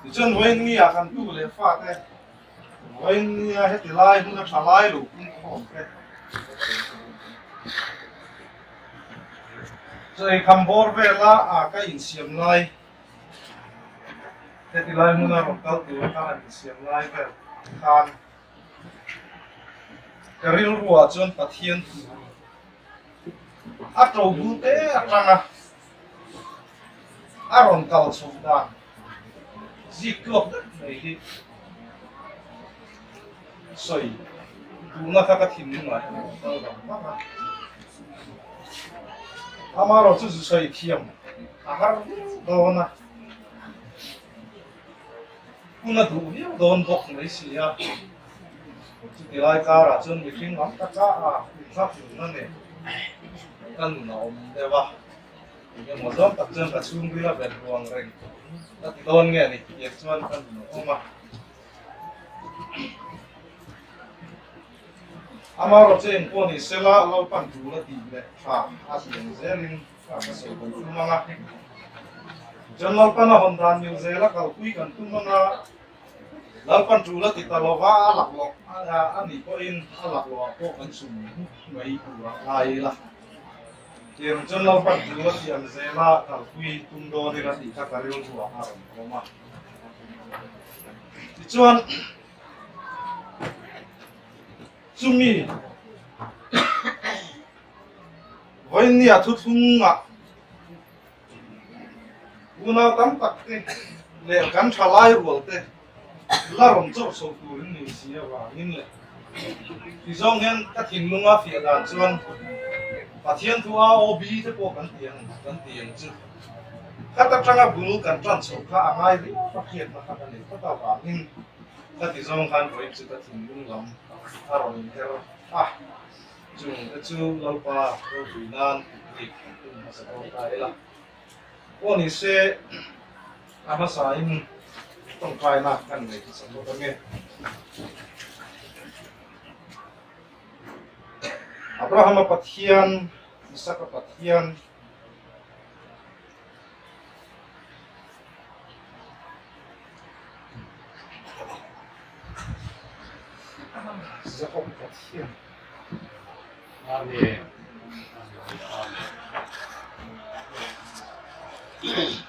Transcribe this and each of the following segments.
Tichuan vawiin ni ah kan tu leh fate vawiin nia heti lai hmun a tha lai lo pungkhawm te Chaw eikham bawr vela ah ka insiam lai heti lai hmuna rawn kal tur kha han insiam lai vel khan ka rilruah chuan Pathian thu a to bul te atanga a rawn kal chhoh dan zik tluak vek mai hi sawi duhna kha ka thinlungah hian a rawn kal vang vang a. Amaherawhchu chu zu sawi thiam a har viau dawn a, hun a duh viau dawn bawk mai si a. Chuti lai karah chuan mihring lam taka a inthlak hlumna nen ka nun a awm deuh a, engemaw zawng tak chuan ka chhungril a belh ruang reng ka ti dawn nge ni tih chuan ka nun a awm a. Amaherawhchu eng pawh ni sela Lalpan tul a tih leh tha a tih ang zelin ka ka sawi kan tum ang a. Tichuan Lalpan a hawn dan mil zela kalpui kan tum ang a, Lalpan tul a ti ta lova a laklawh a nih pawhin a laklawhah pawh kan sum mai tur a ngai ila. Tiang chuan Lalpan tul a tih ang zela kalpui tum dawn ila tih kha ka rilruah a rawn awm a. Tichuan chumi vawinia thuthlungah unau tam tak te leh kan thalai rual te la rawn chawrh chho turin ni si avangin leh tizawng hian ka thinlunga fiah dan chuan Pathian thu AOB te pawh kan ti ang kan ti ang chu. Khat atanga bul kan tan chhoh kha a ngai viau a hriatna kha ka nei tlat avangin ka ti zawng khan vawiin chu ka thinlung lam a rawn inher a, chung te chu Lalpa ropui nan tih bik kan tum hmasa dawn ta ila. Pawh ni se a hmasain tawngkaina kan nei hmasa bawk ange. Abrahama Pathian, Isaka Pathian, Jacob Pathian. Amen. Amen.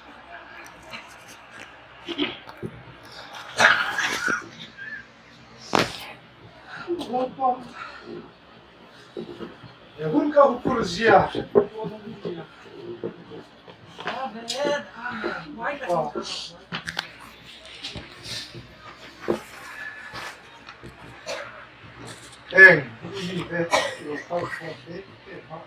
He hun ka huphur zia Heng mi te lo kal khawm te te kha.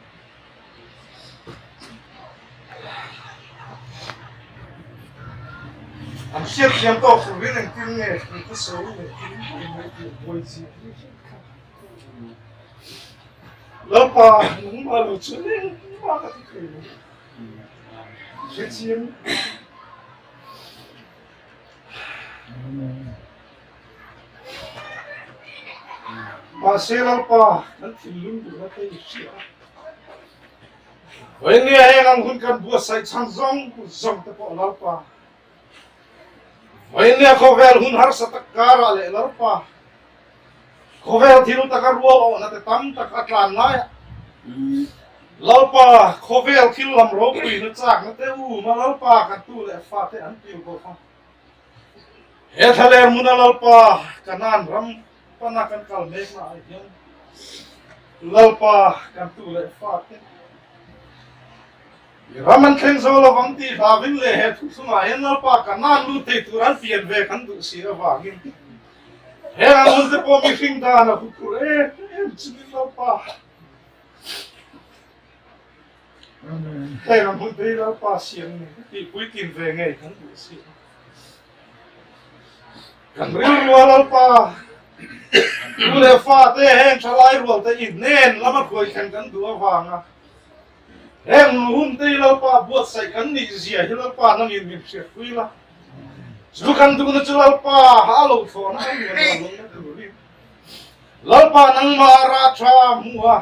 An hriat thiam tawk turin engtin nge ka sawi engtin nge mai tih buai chi. Lalpa nungmah lo chu engmah ka ti thei lo. Hrechiang. Mahse Lalpa kan thinlung duhna te i hria a. Vawinia heng ang hun kan buatsaih chhan zawng zawng te pawh Lalpa. Vawinia khawvel hun harsa tak karah leh Lalpa Khawvel thil taka rual awhna te tam tak a tlan lai a. Lalpa, khawvel thil lam ropuina chakna te um a Lalpa kan tu leh fate an pil bawk a. He thlaler hmuna Lalpa Kanaan ram pana kan kal mekna ah hian Lalpa kan tu leh fate i ram an thleng zo lovang tih hlavin leh he thuthlungah hian Lalpa Kanaan lut thei tur an pian ve kan duh si avangin Heng ang hun te pawh mihring dan a huphurh em em chungin Lalpa Heng ang hun te hi Lalpa siam tih puitlin ve ngei kan duh si a. Kan rilrua Lalpa tu leh fa te heng thalai rual te i hnen lama hruai thleng kan duh avanga heng hun te hi Lalpa buatsaih kan nih zia hi Lalpa nangin min hriatpui la. Chu kan duhna chu Lalpa a lo thlawhna a nuam lo lawmna turin Lalpa nangmah rah tha hmuh a,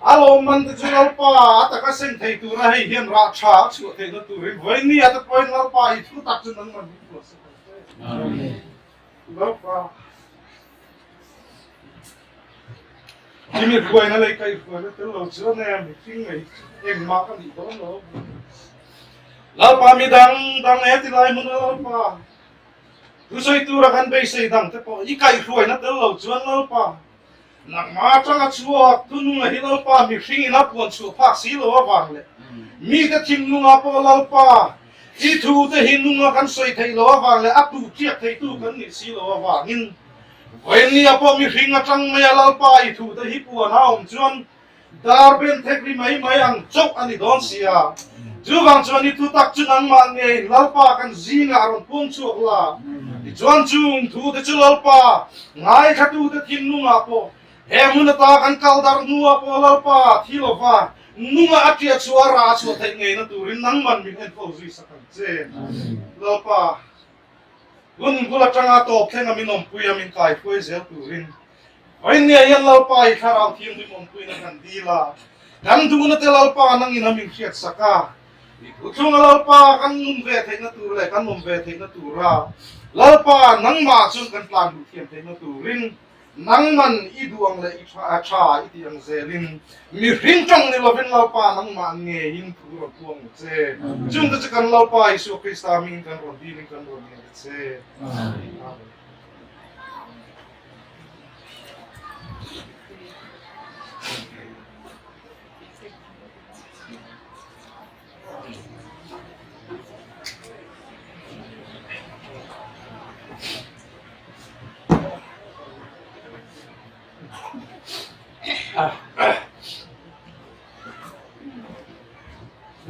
a lawmman te chu Lalpa a taka seng thei tura hei hian rah tha a chhuah theihna turin vawinia te pawhin Lalpa i thu tak chu nangman min tuah sak ang che. Amen. Lalpa. I mi hruaina leh ka i hruaina tel lo chuan e mihring mai engmah ka nih dawn lo. Lalpa mi dang dang e tilai hmun a Lalpa. Thusawi tura kan beisei dang te pawh i kaihhruaina tel lo chuan Lalpa nangmah atanga chhuak thununga hi Lalpa mihring in a puan chhuah phak si lo avang leh mite thinlunga pawh Lalpa i thu te hi nunga kan sawi theih lo avang leh a tu tiak theitu kan nih si lo avangin Vawinia pawh mihring atang mai a Lalpa i thu te hi puan a awm chuan Dar ben thek ri mai mai ang chauh a ni dawn si a. Chuvang chuan i thutak chu nangmah ngeiin Lalpa kan zingah a rawn puang chhuak la. Tichuan chung thu te chu Lalpa ngaithlatute thinlungah pawh he hmun ata kan kal darh hnuah pawh Lalpa thi lova nunga a ṭiah chhuah a rah chhuah theih ngeina turin nangman min enkawl zui sak ang che. Lalpa, hun bul atanga tawp thlenga min awmpui a min kaihruai zel turin Vawinia hian Lalpa i thlarau thianghlim awmpuina kan dil a, kan duhna te Lalpa nangin a min hriat sak a, i thuthlunga Lalpa kan nun ve theihna tur leh kan awm ve theihna tura Lalpa nangmah chuan kan tlan duh thiam theihna turin nangman i duh ang leh i tha i tih ang zelin mihring tawng ni lovin Lalpa nangmah ngeiin thu rawn puang ang che. Chungte chu kan Lalpa Isua Krista hmingin kan rawn dilin kan rawn ngen a che. Amen.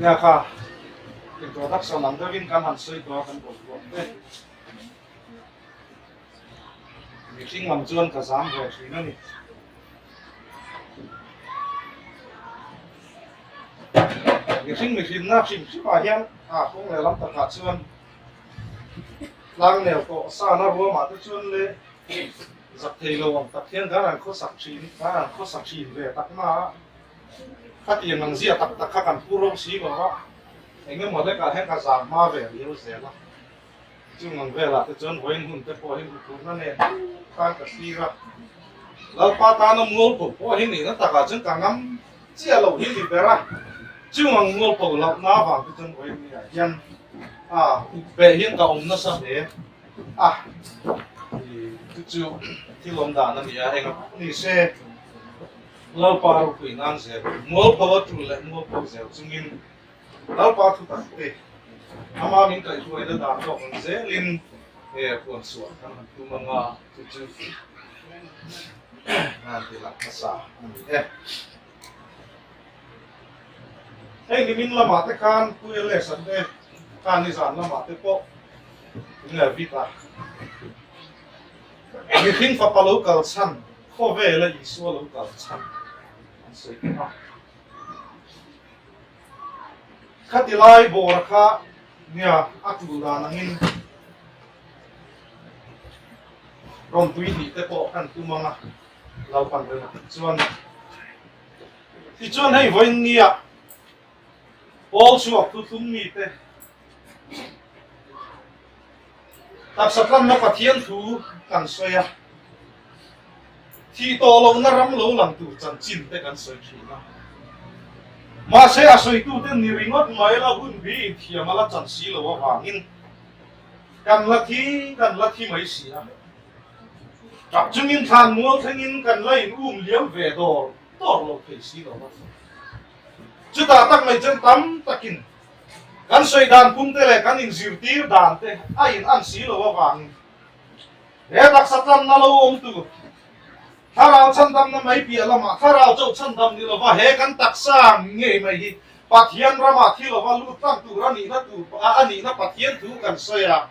Nia kha introduction ang deuhin kan han sawi tawh a kan boruak te. Mihring lam chuan ka zam ve thin a ni. Mihring mihrinna hrim hrimah hian a kawng leh lam takah chuan tlang nel tawh sana ruamah te chuan le zak thei lo ang tak hian kan han khawsak thin kan han khawsak thin ve tak na a khatiang ang zia tak tak kha kan pu ro si lo a engemaw hlekah hian ka zam hma ve riau zel a. Chung ang velah te chuan vawiin hun te pawh hi hmuhturna nen khan ka thlir a, Lalpa tana mualpho pawh hi nihna takah chuan ka ngam chiah loh hi ni ber a, chung ang mualpho lohna avang te chuan vawiin niah hian a beh hian ka awm nasa hle a, chu chu thil awm dan a ni a, enga pawh ni se Lalpa ropui nan zel mualpho a tul leh mualpho zel chungin Lalpa thu tak te, ama min kaihhruaina dan tawk ang zelin he puan chhuah kan han tum ang a, chu chu han ti lang hmasa a ni e. Hei nimin lamah te khan Pu Alex-a te khan nizan lamah te pawh tunge vit a, mihring fapa lo kal chhan, khawvela Isua lo kal chhan an sawi tawh a. Khati lai bawra kha nia a tul dan angin rawn tui hnih te pawh kan tum ang a, Lalpan rem a tih chuan. Tichuan hei vawiin nia pawl chhuak thuthlung mite taksa tlanna Pathian thu kan sawi a, Thih tawh lohna ram lo lang tur chanchin te kan sawi thin a. Mahse a sawitute ni ringawt mai la hun bi inthiam a la chan si lo avangin kan la thi kan la thi mai si a. Tap chungin thlan mual thlengin kan la in um liam ve dawr dawr lo thei si lo a. Chutah tak mai chuan tam takin kan sawi dan phung te leh kan inzirtir dan te a in an si lo avangin He taksa tlanna lo awm tur thlarau chhandamna mai piah lamah thlarau chauh chhandam ni lova he kan taksa ngei mai hi Pathian ramah thi lova lut tlang tur a nihna tur a nihna Pathian thu kan sawi a.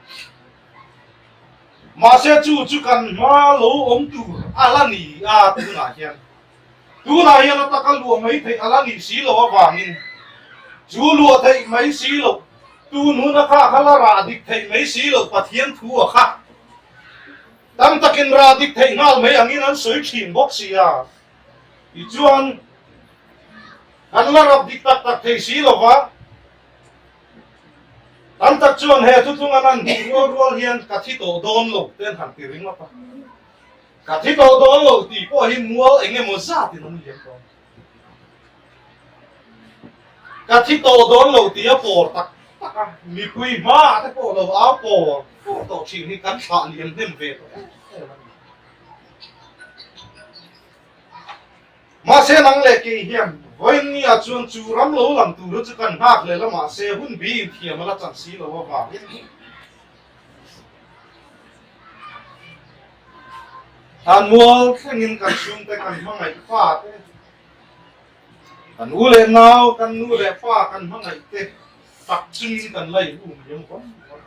Mahse chu chu kan hma lo awm tur a la ni a tunah hian tunah hian a taka luah mai theih a la nih si loh avangin chu luah theih mai si loh Tun huna kha kha la rah dik theih mai si lo Pathian thu a kha tam takin rah dik theih nghal mai angin an sawi thin bawk si a. Tichuan kan la rap dik tak tak thei si lo va. Tam tak chuan he thuthlung an han hmuh rual rual hian ka thi tawh dawn lo te an han ti ringawt a. Ka thi tawh dawn lo tih pawh hi mual eng emaw zatin an liam dawn. Ka thi tawh dawn lo tih a pawr tak tak a, mipui hmaah te pawh lo au pawr pawr tawh thin hi kan thlah liam hnem ve tawh em em a ni. Mahse nang leh kei hian vawiinnia chuan chu ram lo lang tur chu kan nghak hlel a mahse hun bi inthiam a la chan si lo avangin Than mual thlengin kan chhungte kan hmangaih fa te, kan u leh nau, kan nu leh pa kan hmangaih te tak chungin kan la in um liam vang vang.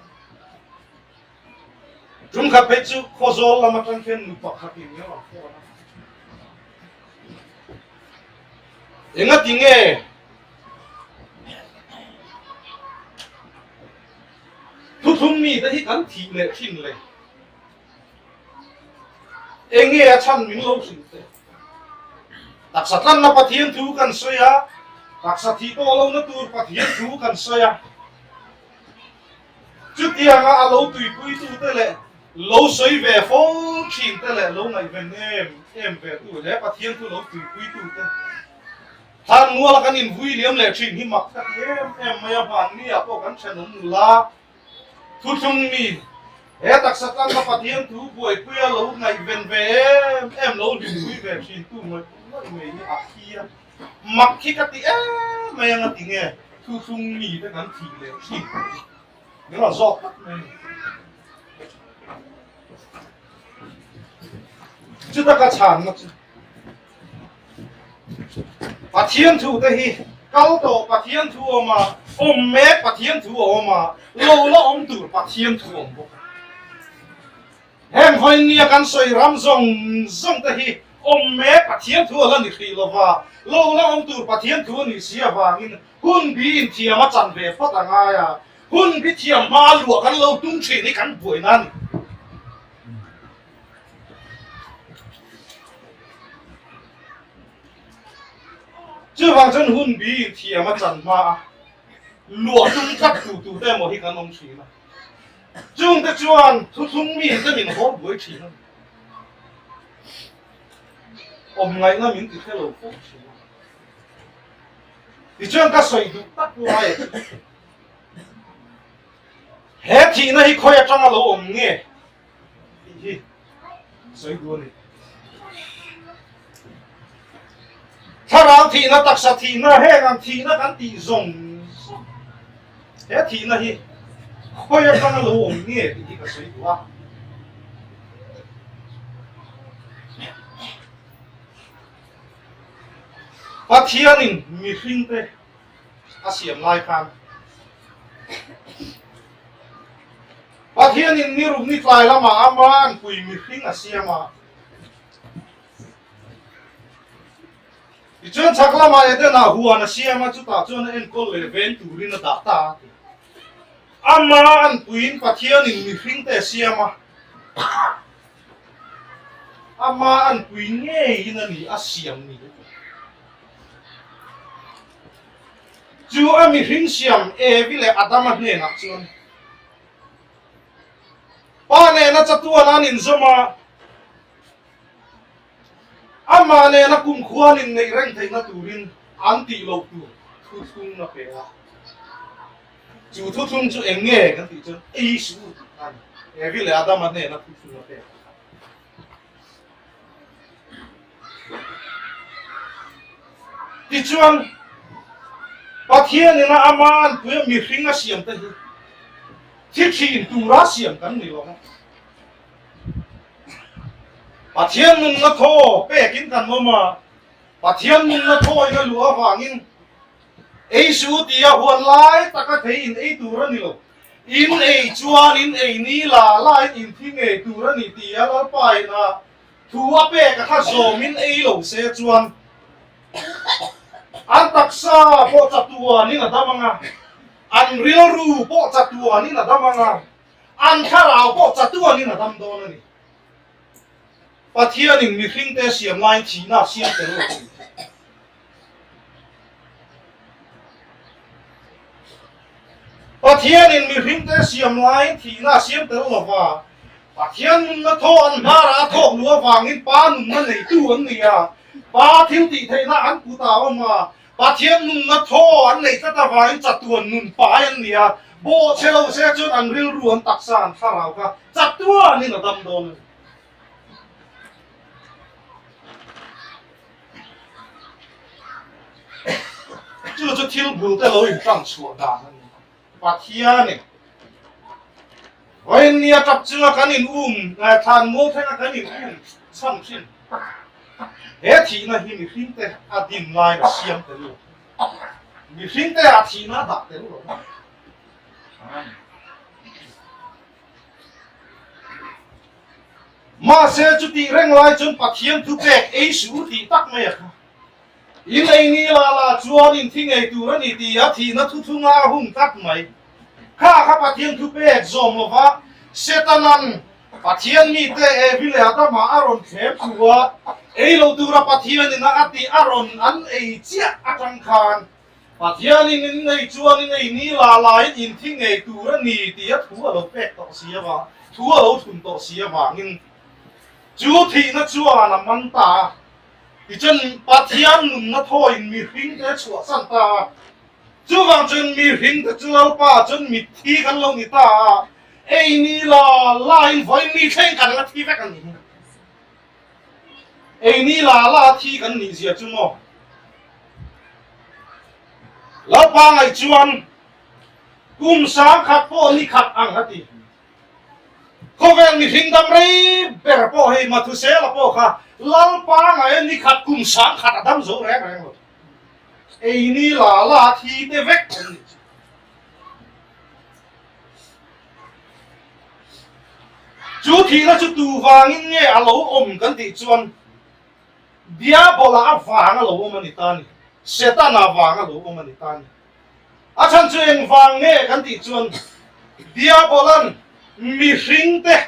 Tum khat phei chu Khawzawl lam atang khian nu pakhat in eng ang phone a. Engati nge thuthlung mite hi kan thih leh thin le? Enge a chhan min lo hrilh teh. Taksa tlanna Pathian thu kan sawi a, taksa thih tawh lohna tur Pathian thu kan sawi a. Chutianga a lo tuipuitute leh lo sawi ve fo thinte leh lo ngaihven em em ve tu he Pathian thu lo tuipuitute thlan muala kan invui liam leh thin hi mak ka ti em em mai a, hmanni-ah pawh kan thenawm nula thuthlung mi he taksa tlanna Pathian thu buaipuia lo ngaihven ve em em lo hlimpui ve thin tu ngawih ngawih mai hi a thi a. Mak khi ka ti em mai anga ti nge thuthlung mi te kan thih leh thin min rawn zawk tak mai ni. Chuta ka chhanna chu Pathian thu te hi kal tawh Pathian thu awm a, awm mek Pathian thu a awm a, lo la awm tur Pathian thu awm bawk a. Heng vawinia kan sawi ram zawng zawng te hi awm mek Pathian thu a la ni hrih lo va, lo la awm tur Pathian thu a nih si avangin hun bi inthiam a chan ve phawt a ngai a, hun bi thiam hma luah kan lo tum thin hi kan buaina a ni. Chuvang chuan hun bi inthiam a chan hma a luah tum tlat tu tur te emaw hi kan awm thin a. Chungte chuan thuthlung mite min hawr buai thin a ni. Awm ngaihna min ti hre lo fo thin a. Tichuan ka sawi duh tak lai a chu he thihna hi khawi atanga lo awm nge tih hi sawi duh a ni. Thlarau thihna, taksa thihna, heng ang thihna kan tih zawng zawng he thihna hi khawi atanga lo awm nge tih hi ka sawi duh a. Pathianin mihringte a siam lai khan Pathianin ni ruk ni tlai lamah ama anpui mihring a siam a. Tichuan chhak lamah Eden-ah huan a siam a, chutah chuan a enkawl leh veng turin a dah ta a ti. Ama anpuiin Pathianin mihringte a siam a, ama anpui ngeiin a ni a siam ni a ti. Chu a mihring siam Evi leh Adama hnenah chuan Pa nena chatuan an inzawm a, Amah nena kumkhuan inneih reng theihna turin an tih loh tur thuthlung a pe a. Chu thuthlung chu eng nge kan tih chuan ei suh u tih kha a ni. Evi leh Adama hnena thuthlung a pek a. Tichuan, Pathianin a ama anpuia mihring a siam te hi thi thin tura siam kan ni lo a. Pathian nunna thaw pekin kan awm a, Pathian nunna thawin a luh avangin ei suh tia huan lai taka thei in ei tur a ni lo. In ei chuan in ei ni la lain in thi ngei tur a ni tia Lalpa in a thu a pek a kha zawmin ei lo se chuan an taksa pawh chatuanin a dam ang a, an rilru pawh chatuanin a dam ang a. An thlarau pawh chatuanin a dam dawn a ni. Pathianin mihringte siam laiin thihna a siam tel lo tih. Pathianin mihringte siam laiin thihna a siam tel lo va, Pathian nunna thaw an hmarah a thawk luh avangin Pa nunna neitu an ni a, Pa thil tih theihna an kut ah a awm a, Pathian nunna thaw an neih tlat avangin chatuan nun pai an ni a, bawhchhe lo se chuan an rilru an taksa an thlarau kha chatuanin a dam dawn a ni. Chu chu thil bul te lo intlang chhuah dan a ni. Pathianin vawiin nia tap chunga kan in um, thlan mual thlenga kan in um chhan thin. He thihna hi mihring te a din laiin a siam tel lo. Mihring te ah thihna a dah tel lo. Mahse, chutih reng lai chuan Pathian thu pek ei suh tih tak mai a kha. In ei ni la la chuan in thi ngei tur a ni ti a thihna thu thunga a hung tlat mai. Kha kha Pathian thu pek zawm lova Setanan Pathian mite Evi leh Adama a rawn thlem thu a, ei lo tura Pathianin a a tih a rawn an ei chiah atang khan Pathianin in nei chuan in ei ni la laiin in thi ngei tur a ni tih a thu a lo pek tawh si avang, thu a lo thun tawh si avangin chu thihna chuan a man ta a. Tichuan Pathian nunna thawiin mihringte chhuahsan ta a. Chuvang chuan mihringte chu Lalpa chuan mitthi kan lo ni ta a, ei ni la laiin vawiin mi thleng kan la thi vek a ni. Ei ni la la thi kan nih zia chu maw? Lalpa ngaih chuan kum sangkhat pawh ni khat ang a ti. Khawvel mihring dam rei ber pawh hei Mathusela pawh kha Lalpa ngaih ni khat kum sangkhat a dam zo reng reng lo. Ei ni la la thi te vek an nih chu. Chu thihna chu tu vangin nge a lo awm kan tih chuan Diabola a vang a lo awm a ni ta ni, Setana vang a lo awm a ni ta ni. A chhan chu eng vang nge kan tih chuan Diabola'n mihringte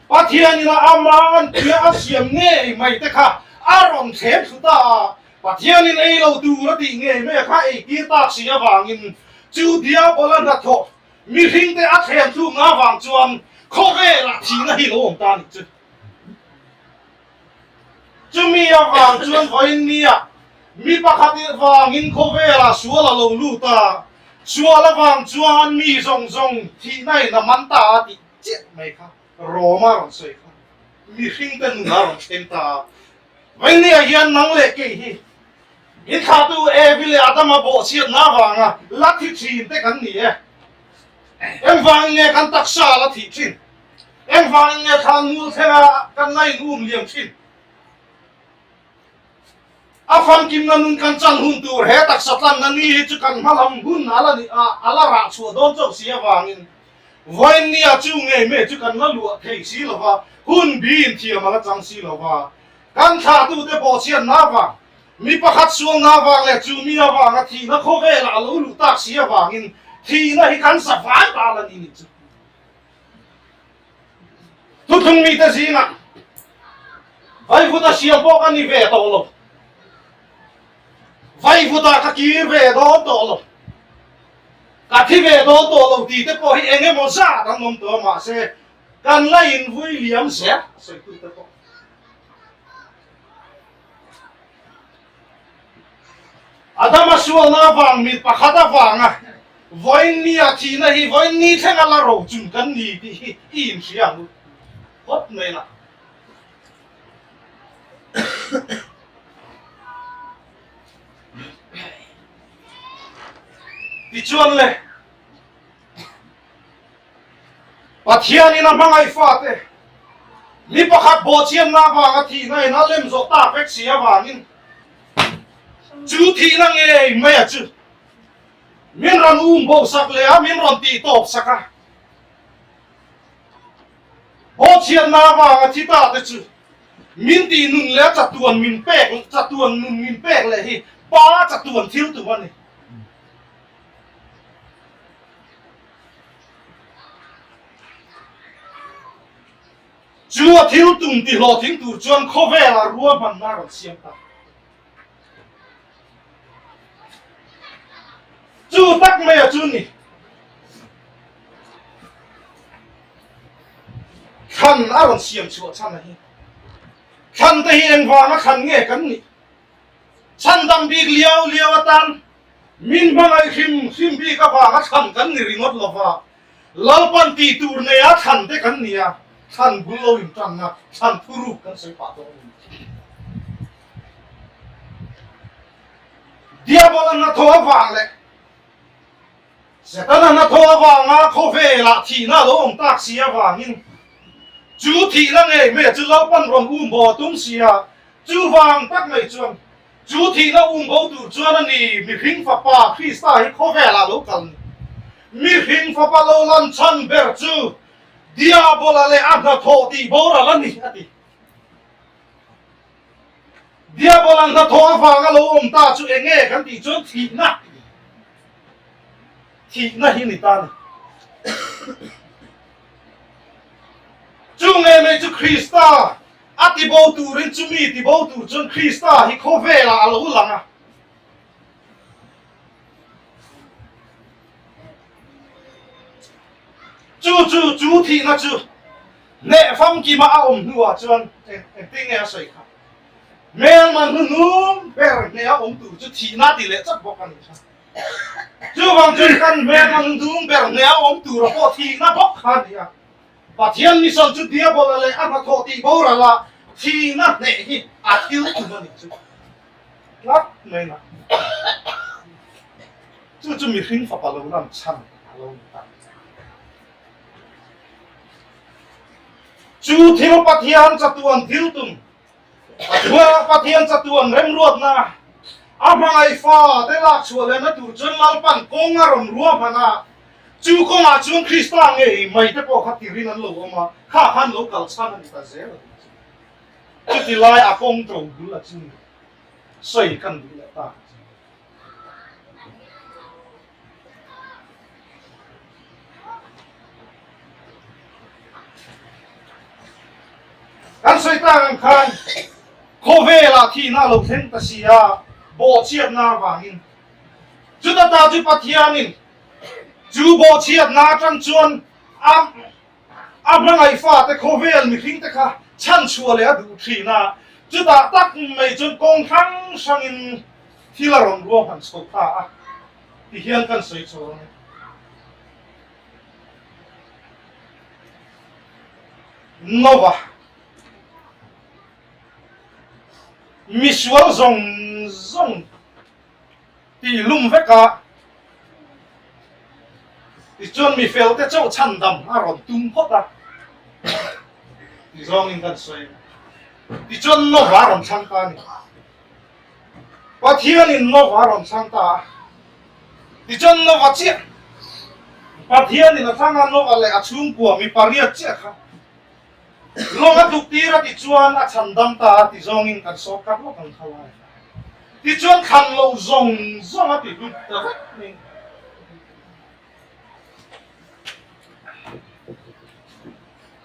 Pathianin a ama an tia a siam ngei mai te kha a rawn thlem thlu ta a, Pathianin ei lo tur a tih ngei mai a kha ei tir tak si avangin chu Diabola hnathawh mihringte a thlem thluk nga vang chuan khawvelah thihna hi lo awm ta a nih chu. Chumi avang chuan vawiin nia mi pakhat vangin khawvelah sual a lo lut a, sual avang chuan mi zawng zawng thihna in a man ta a tih chiah mai kha Roma rawn sawi kha mihringte nun a rawn thleng ta a. Vawiin nia hian nang leh kei hi min thlahtu Evi leh Adama bawhchhiatna avanga la thi thin te kan ni e. Engvangin nge kan taksa a la thih thin? Engvangin nge thlan mul thlenga kan la in um liam thin? A famkimna nun kan chan hun tur he taksa tlanna ni hi chu kan hma lam hun a la ni a, a la rah chhuah dawn chauh si avangin vawiin nia chu ngei mai chu kan la luah thei si lo va, hun bi inthiam a la chang si lo va. Kan thlahtute bawhchhiatna avang, mi pakhat sualna avang leh chu mi avanga thihna khawvelah a lo luh tak si avangin thihna hi kan sa fai ta la ni nih chu. Thuthlung mite zingah Vaivuta siam pawh ka ni ve tawh lo. Vaivuta ka kir ve dawn tawh lo. Ka thi ve dawn tawh lo tih te pawh hi eng emaw zat an awm tawh a mahse kan la invui liam zel a sawitute pawh. Adama sualna avang mit pakhat avanga vawiin ni a thihna hi vawiin ni thleng a la ro chun kan ni tih hi i inhria ang u phawt mai la. Tichuan le, Pathianin a hmangaih fate mi pakhat bawhchianna avanga thihna in a lem zawh tak vek si avangin chu thihna ngei mai a chu min rawn um bo sak leh a, min rawn tih tawp sak a. Bawhchianna avanga thi ta te chu min tih nun leh a chatuan min pek, chatuan nun min pek leh hi Pa chatuan thil tum a ni. Chu a thil tum ti hlawhtling tur chuan khawvelah ruahmanna a rawn siam ta. Chu tak maia chu. chu ni. Thlan a rawn siam chhuah chhan a hi. Thlan te hi engvanga thlan nge kan nih? Chhandam bik liau liau atan min hmangaih hrim hrim bik avanga thlan kan ni ringawt lova, Lalpan tih tur neia thlan te kan ni a, thlan bul lo intanna thlan thuruk kan sawi pah dawn a ni. Diabola hnathawh avang leh Setana hnathawh avanga khawvelah thihna a lo awm tak si avangin chu thihna ngei mai chu Lalpan rawn um bo a tum si a, chuvang tak mai chuan chu thihna um bo tur chuan a ni mihring fapa Krista hi khawvelah lo kal ni. Mihring fapa lo lan chhan ber chu Diabola leh a hnathawh tih boral a ni, a ti. Diabola hnathawh avanga lo awm ta chu eng nge kan tih chuan thihna thihna hi ni ta a ni. Chu nge mai chu Krista a tibo turin chumi tibo tur chuan Krista hi khawvelah a lo lang a. Chu chu chu thihna chu Hneh famkima a awm hnuah chuan engtin nge a sawi kha? Hmelman hnuhnung ber hneh a awm tur chu thihna ti leh chak bawk a nih kha. Chuvang chuan kan hmelman hnuhnung ber hneh a awm tura pawh thihna bawk kha a ni a. Pathian mission chu Diabola leh a hnathawh tih boral a thihna hneh hi a thil tum a nih chu. Tlat mai na. Chu chu mihring fapa lo lan chhan a lo ni ta. Chu thil Pathian chatuan thil tum, Pathian chatuan remruatna, a hmangaih fa te lak chhuah lehna tur chuan Lalpan kawng a rawn ruahman a, chu kawngah chuan Krista ngei mai te pawh kha tirin an lo awm a, kha khan lo kal chhan a ni ta zel a tih chu. Chuti lai a kawng to bul a chu sawi kan duh leh ta. Kan sawi tak ang khan khawvelah thihna a lo thleng ta si a, bawhchhiatna avangin. Chuta ta chu Pathianin chu bawhchhiatna atang chuan a a hmangaih fate khawvel mihringte kha chhanchhuah leh a duh thin a, chutah tak mai chuan kawng hrang hrangin thil a rawn ruahman chho ta a. Ti hian kan sawi chho ang e. Nova misual zawng zawng tih hlum vek a, tichuan mi fel te chauh chhandam a rawn tum phawt a, ti zawngin kan sawi a. Tichuan Nova a rawn chhang ta a ni. Pathianin Nova a rawn chhang ta a, tichuan Nova chiah Pathianin a chhang a, Nova leh a chhungkua mi pariat chiah kha lawng a tluk tir a tichuan a chhan dam ta a ti zawngin kan sawt kar lawk ang kha lai. Tichuan thlan lo zawng zawng a ti hlut ta vek mai.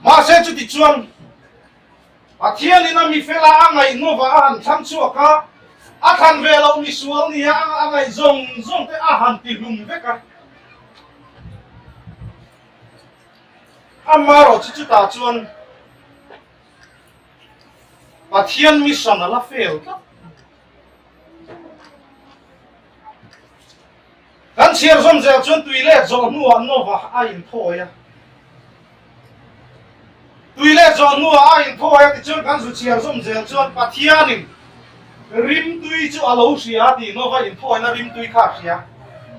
Mahse chutichuan Pathianin a mi fela a ngaih hnawva a han thlang chhuak a, a thlan ve loh misual nia a ngaih zawng zawng te a han ti hlum vek a. Amaherawh chu chutah chuan Pathian mission a la fail tlat. Kan chhiar zawm zel chuan tui let zawh hnuah Nova a inthawi a. Tui let zawh hnuah a inthawi a tichuan kan zu chhiar zawm zel chuan Pathianin rimtui chu a lo hria a tih Nova inthawina rimtui kha a hria.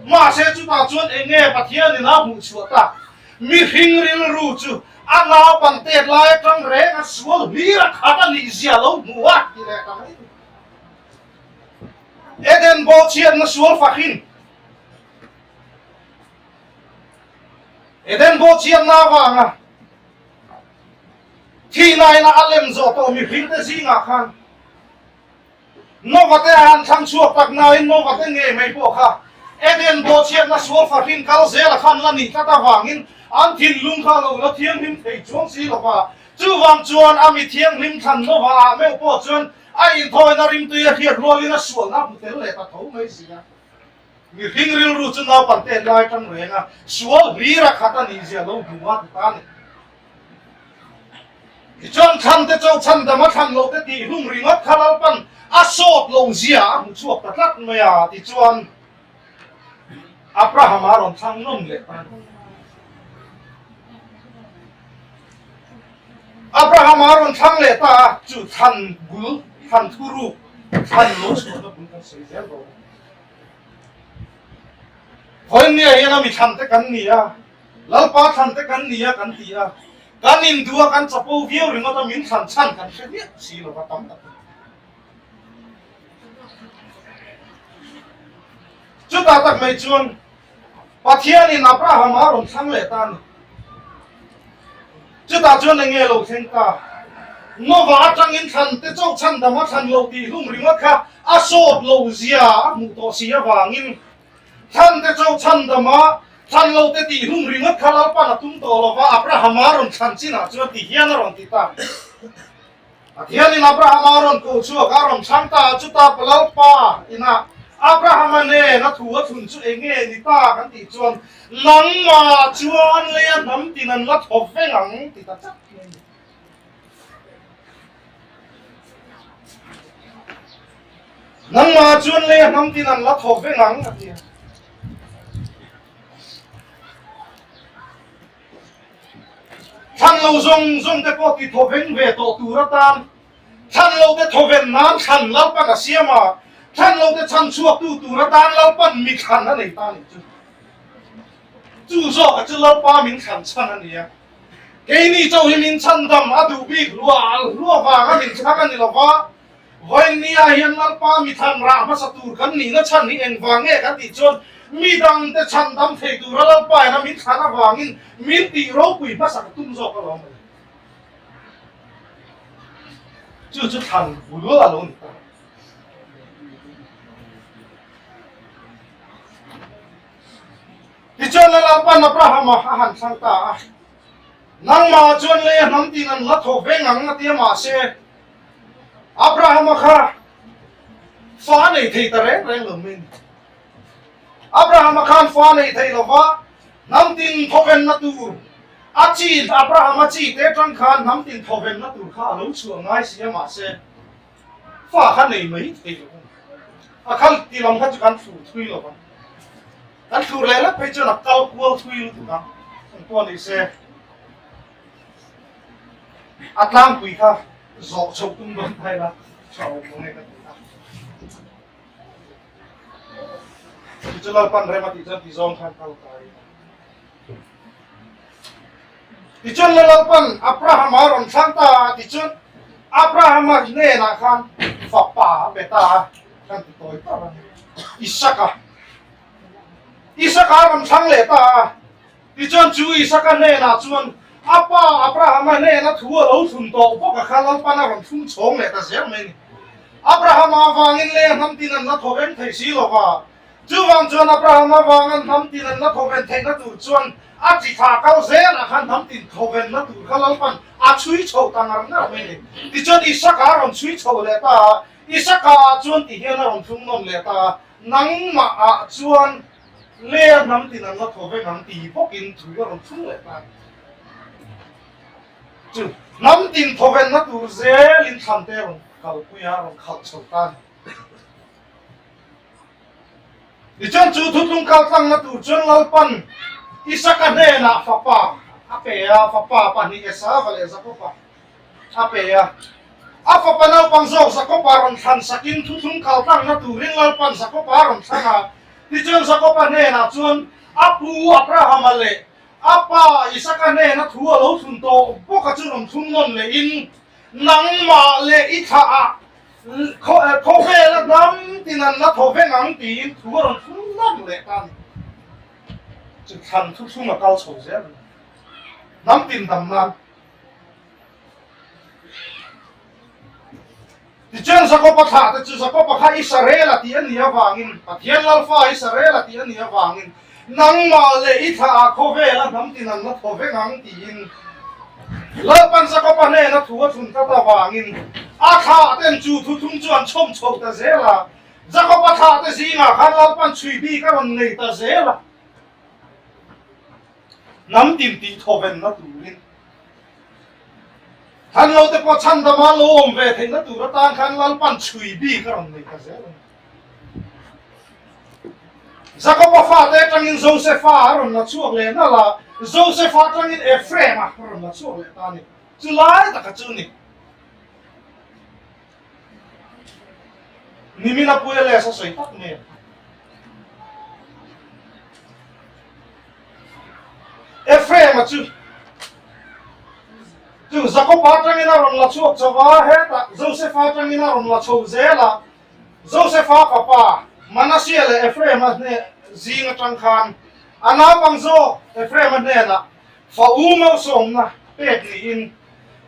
Mahse chutah chuan eng nge Pathianin a hmuh chhuah tak? Mihring rilru chu a naupang tet lai atang reng a sual hlir a khat a nih zia lo hmu a ti leh ta mai. Eden bawhchhiatna sual fakin Eden bawhchhiatna avanga thihnaina a lem zawh tawh mihringte zingah khan Nova te a han thlang chhuak tak nain Nova te ngei mai pawh kha Eden bawhchhiatna sual fahrin kal zela khan la nih tlat avangin an thinlung kha lo la thianghlim thei chuang si lova. Chuvang chuan a mi thianghlim thlan Nova ah meuh pawh chuan A inthawina rimtui a hriat rualin a sualna a hmu tel leh ta tho mai si a. Mihring rilru chu naupan tet lai atang reng a, sual hlir a khat a nih zia lo hmu a ti ta a ni. Tichuan thlan te cho chhan dam a thlan loh te tih hlum ringawt kha Lalpan a sawt lo zia a hmu chhuak ta tlat mai a, tichuan Abrahama a rawn thlang nawn leh ta a ni. Abrahama a rawn thlang leh ta a, chu thlan bul, thlan thuruk, thlan lo chhuahna bul kan sawi zel dawn a ni. Vawinia hian a mi thlan te kan ni a, Lalpa thlan te kan ni a kan ti a, kan induh a kan chapo viau ringawt a min thlan chhan kan hre miah si lo va tam tak a ni. Chutah tak mai chuan Pathianin Abrahama a rawn thlang leh ta a ni. Chutah chuan eng nge lo thleng ta? Nova atangin thlan te chauh chhan dam a thlan lo tih hlum ringawt kha a sawt lo zia a hmuh tawh si avangin thlan te chauh chhan dam a thlan lo te tih hlum ringawt kha Lalpan a tum tawh lo va, Abrahama rawn thlan chinah chuan ti hian a rawn ti ta. Pathianin Abrahama a rawn koh chhuak a, a rawn chhang ta a, chutah Lalpa inah Abrahama nen a thu a thun chu eng nge ni ta kan tih chuan, Nangmah chuan leia hnam tin an la thaw veng ang ti ta chat mai a ni. Nangmah chuan leia hnam tin an la thaw veng ang a ti a. Thlan lo zawng zawng te pawh ti thawven ve tawh tur atan thlan lo te thawven nan thlan Lalpan a siam a, thlan lo te chhan chhuak tu tur atan Lalpan mi thlan a nei ta a nih chu. Chu zawk a chu Lalpa min thlan chhan a ni a. Keini chauh hi min chhan dam a duh bik hluah hluah vanga min chhang a ni lo va, Vawinia hian Lalpa mi thlan rah hmasa tur kan nihna chhan hi engvang nge kan tih chuan mi dangte chhan dam thei tura Lalpa ina min thlan avangin min tih ropui hmasa ka tum zawk alawm a ni. Chu chu thlan bul a lo ni ta. Tichuan Lalpa'n Abrahama a han thlang ta a, Nangmah chuan lei a hnam tin an la thaw veng ang a ti a, mahse, Abrahama kha fa a nei thei ta reng reng lo mai a ni. Abrahama khan fa a nei thei lo va, hnam tin thawvenna tur a chi, Abrahama chi te atang khan hnam tin thawvenna tur kha a lo chhuah ngai si a, mahse fa kha nei mai thei lo a ni. A khal ti lam kha chu kan thlur thui lo va, kan thlur leh lek phei chuan a kal kual thui lutuk ang, engpawh ni se. A tlangpui kha zawh chhoh tum dawn ta ila tha awm lo nge ka ti a. Chu Lalpan rem a tih chuan ti zawng khan kal ta ila. Tichuan Lalpan Abrahama a rawn thlang ta a, tichuan Abrahama hnenah khan fapa a pe ta a, kan ti tawi tawp a ni. Isaka. Isaka a rawn thlang leh ta a. Tichuan chu Isaka hnenah chuan a pa Abrahama hnena thu a lo thlun tawh bawk a kha Lalpan a rawn thlung chhawng leh ta zel mai a ni. Abrahama avangin lei a hnam tin an la thaw veng thei si lo va, chuvang chuan Abrahama avanga hnam tin an la thaw ven theihna tur chuan a chi thla kal zelah khan hnam tin thaw venna tur kha Lalpan a chhui chho ta ngar ngar mai a ni. Tichuan Isaka a rawn chhui chho leh ta a, Isaka ah chuan ti hian a rawn thlung nawn leh ta a, Nangmah ah chuan Lea hnam tin an la thaw vek ang tih bawkin thu a rawn thlung leh ta. Chu hnam tin thawvenna tur zelin thlan te a rawn kalpui a, a rawn khalh chho ta a ni. Tichuan chu thutlung kaltlangna tur chuan Lalpan Isaka hnenah fapa a pe a, fapa pahnih Esava leh Jakoba a pe a. A fapa naupang zawk Jakoba rawn thlan sakin thuthlung kaltlangna turin Lalpan Jakoba a rawn thlang a. Tichuan Jakoba hnenah chuan a pu Abrahama leh a pa Isaka hnena thu a lo thlun tawh bawk a chu rawn thlung nawn lehin, Nangmah leh i thlah ah khawvela hnam tin an la thaw veng ang tiin thu a rawn thlung nawn leh ta a ni. Chu thlan thuthlung a kal chho zel a ni. Hnam tin dam nan. Tichuan Jakoba thlah te chu Jakoba kha Israel-a tih a nih avangin, Pathian Lalfa Israel-a tih a nih avangin, nangmah leh i thlah ah khawvela hnam tin an la thaw veng ang tiin Lalpan Jakoba hnena thu a thlun tlat avangin a thlah ten chu thuthlung chu an chhawm chho ta zel a. Jakob-a thlahte zingah khan Lalpan chhui bik a rawn nei ta zel a, hnam tin tih thawvenna turin. Than lo te pawh chhandama lo awm ve theihna tur atan khan Lalpan chhui bik a rawn nei ta zel a ni. Jakob-a fate atangin Josefa a rawn la chhuak leh nalh a, Josefa atangin Ephraim-a a rawn la chhuak leh ta a ni. Chu lai taka chu ni. Nimina Puia les a sawi tak mai a. Ephraim-a chu chu Jakob-a atangin a rawn la chhuak chho a, hetah Josefa atangin a rawn la chho zel a. Josefa fapa Manasseh leh Ephraim-a hne zing atang khan a naupang zawk Ephraim-a hnenah fa u malsawmna pek niin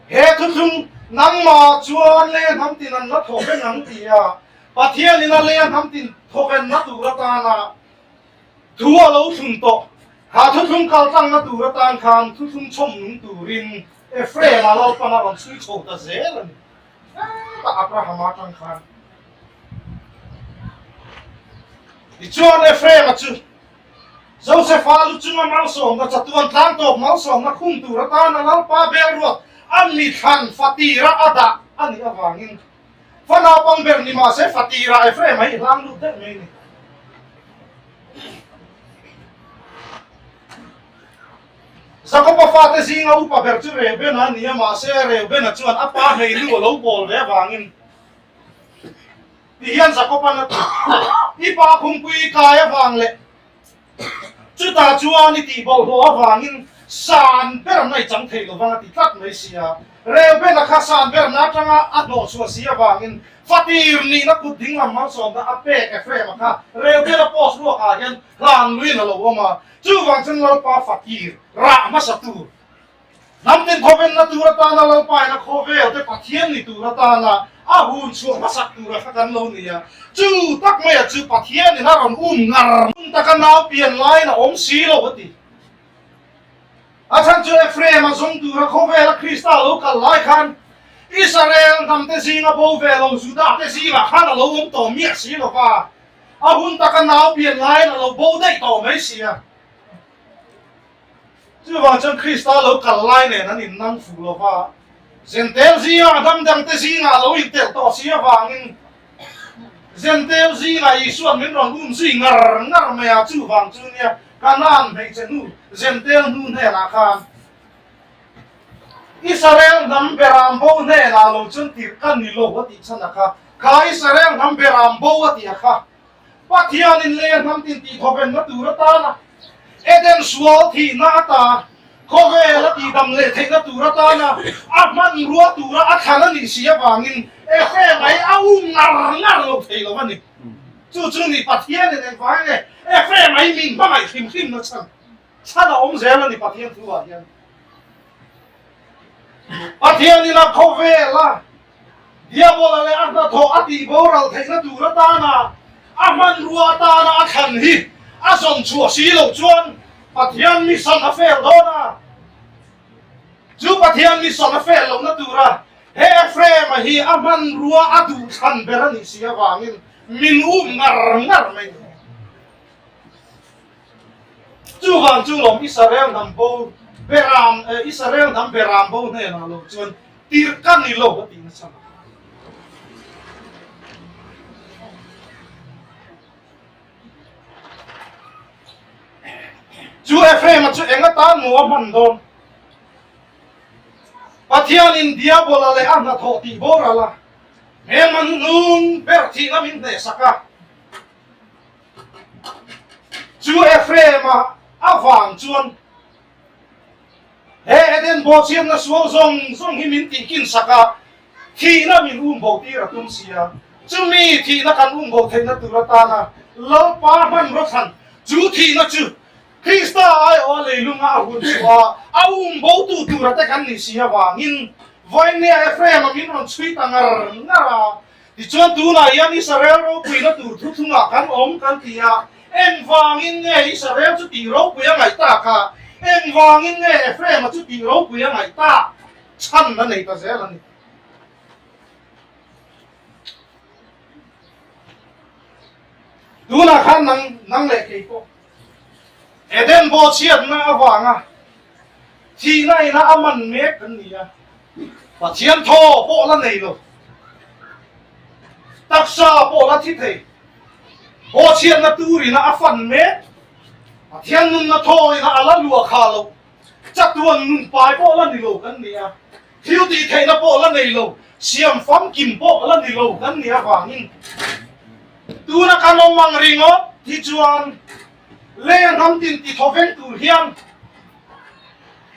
he thuthlung nangmah chuan lei hnam tin an la thawk reng ang ti a Pathianin a lei hnam tin thawkenna tur atana thu a lo thlun tawh. Kha thuthlung kaltlangna tur atan khan thuthlung chhawm nung turin Ephraim-a Lalpan a rawn chhui chho ta zel a ni. Hetah Abrahama atang khan Tichuan Ephraim-a chu Josefa lu chunga malsawmna chatuan tlang tawp malsawmna khum tur atana Lalpa bel ruat a mi thlan fatira a dah a nih avangin fa naupang ber ni mahse fatira Ephraim-a hi hlang lut daih mai a ni. Jakoba fate zinga upa ber chu Reubena a ni a, mahse Reubena chuan a pa hleinu a lo bawl ve avangin ti hian Jakoban a ti, I pa khungpui i kai avang leh chutah chuan i tih bawlhhlawh avangin san ber na i chang thei lovang a ti tlat mai si a. Reubena kha san berna atanga a hnawhchhuah si avangin fatir nihna kut dinglam malsawmna a pek Ephraim-a kha Reubena post ruakah hian hlan luiin a lo awm a. Chuvang chuan Lalpa fakir rah hmasa tur, hnam tin khawvenna tur atana Lalpa in a khawvel te Pathian ni tur atana a hun chhuah hmasak tura kha kan lo ni a. Chu tak maia chu Pathian in a rawn um ngar ngun taka nau pian laiin a awm si lo a ti. A chhan chu Ephraim a zawng tura khawvela Krista lo kal lai khan Israel hnam te zinga bo ve lo Juda te zingah khan a lo awm tawh miah si lo va. A hun taka nau pian laiin a lo bo daih tawh mai si a. Chuvang chuan Krista lo kal lai nen an innang fuh lo va, Zentel zingah dam dangte zingah a lo intelh tawh si avangin Zentel zingah Isua'n min rawn um zui ngar ngar mai a, chuvang chu nia Kanaan hmeichhe hnu Zentel hnu hnenah khan Israel hnam beram bo hnenah lo chuan tirh ka ni lo a tih chhan a kha. Kha Israel hnam beram bo a tih a kha. Pathianin lei a hnam tin tih thawvenna tur atana Eden sual thihna ata khawvel a tihdam leh theihna tur atana a hmanrua tura a thlan a nih si avangin Ephraim ai a um ngar ngar lo thei lo a ni. Chu chu ni Pathianin engvang nge Ephraim ai min hmangaih hrim hrim na chhan. Chhan a awm zel a ni Pathian thu ah hian. Pathian ina khawvel a Diabola leh a hnathawh a tih boral theihna tur atana a hmanrua atana a thlan hi a zawn chhuah si loh chuan Pathian mission a fail dawn a. Chu Pathian mission a fail lohna tura he Ephraim-a hi a hmanrua a duh thlan ber a nih si avangin min um ngar ngar mai a ni. Chuvang chu lawm Israel hnam bo Beram Israel hnam Beram bo hnenah lo chuan tirh ka ni lo a tih nasa lo. Chu Ephraim-a chu eng atan maw a hman dawn? Pathianin Diabola leh a hnathawh tih boral a, hmelma hnuhnung ber thihna min hnehsak a. Chu Ephraim-a avang chuan he Eden bawhchhiatna sual zawng zawng hi min tihkin sak a, thihna min um bo tir a tum si a. Chumi thihna kan um bo theihna tur atana Lalpa hmanraw thlan chu thihna chu Krista aiawha leilunga a hun chhuah a, a um botu tura te kan nih si avangin vawinia Ephraim-a min rawn chhui ta ngar ngar a. Tichuan tunah hian Israel ropuina tur thuthlungah kan awm kan ti a, engvangin nge Israel chu tih ropui a ngaih tak a, engvangin nge Ephraim-a chu tih ropui a ngaih tak? Chhan a nei ta zel a ni. Tunah khan nang nang leh kei pawh Eden bawhchhiatna avanga thihna ina a man mek kan ni a, Pathian thaw pawh la nei lo, taksa pawh la thi thei, bawhchhiatna tur ina a fan mek, Pathian nunna thaw ina a la luah kha lo, chatuan nun pai pawh la ni lo kan ni a, thil tih theihna pawh la nei lo, siam famkim pawh la ni lo kan ni avangin tuna kan awm ang ringawt hi chuan lei a hnam tin ti thaw veng tur hian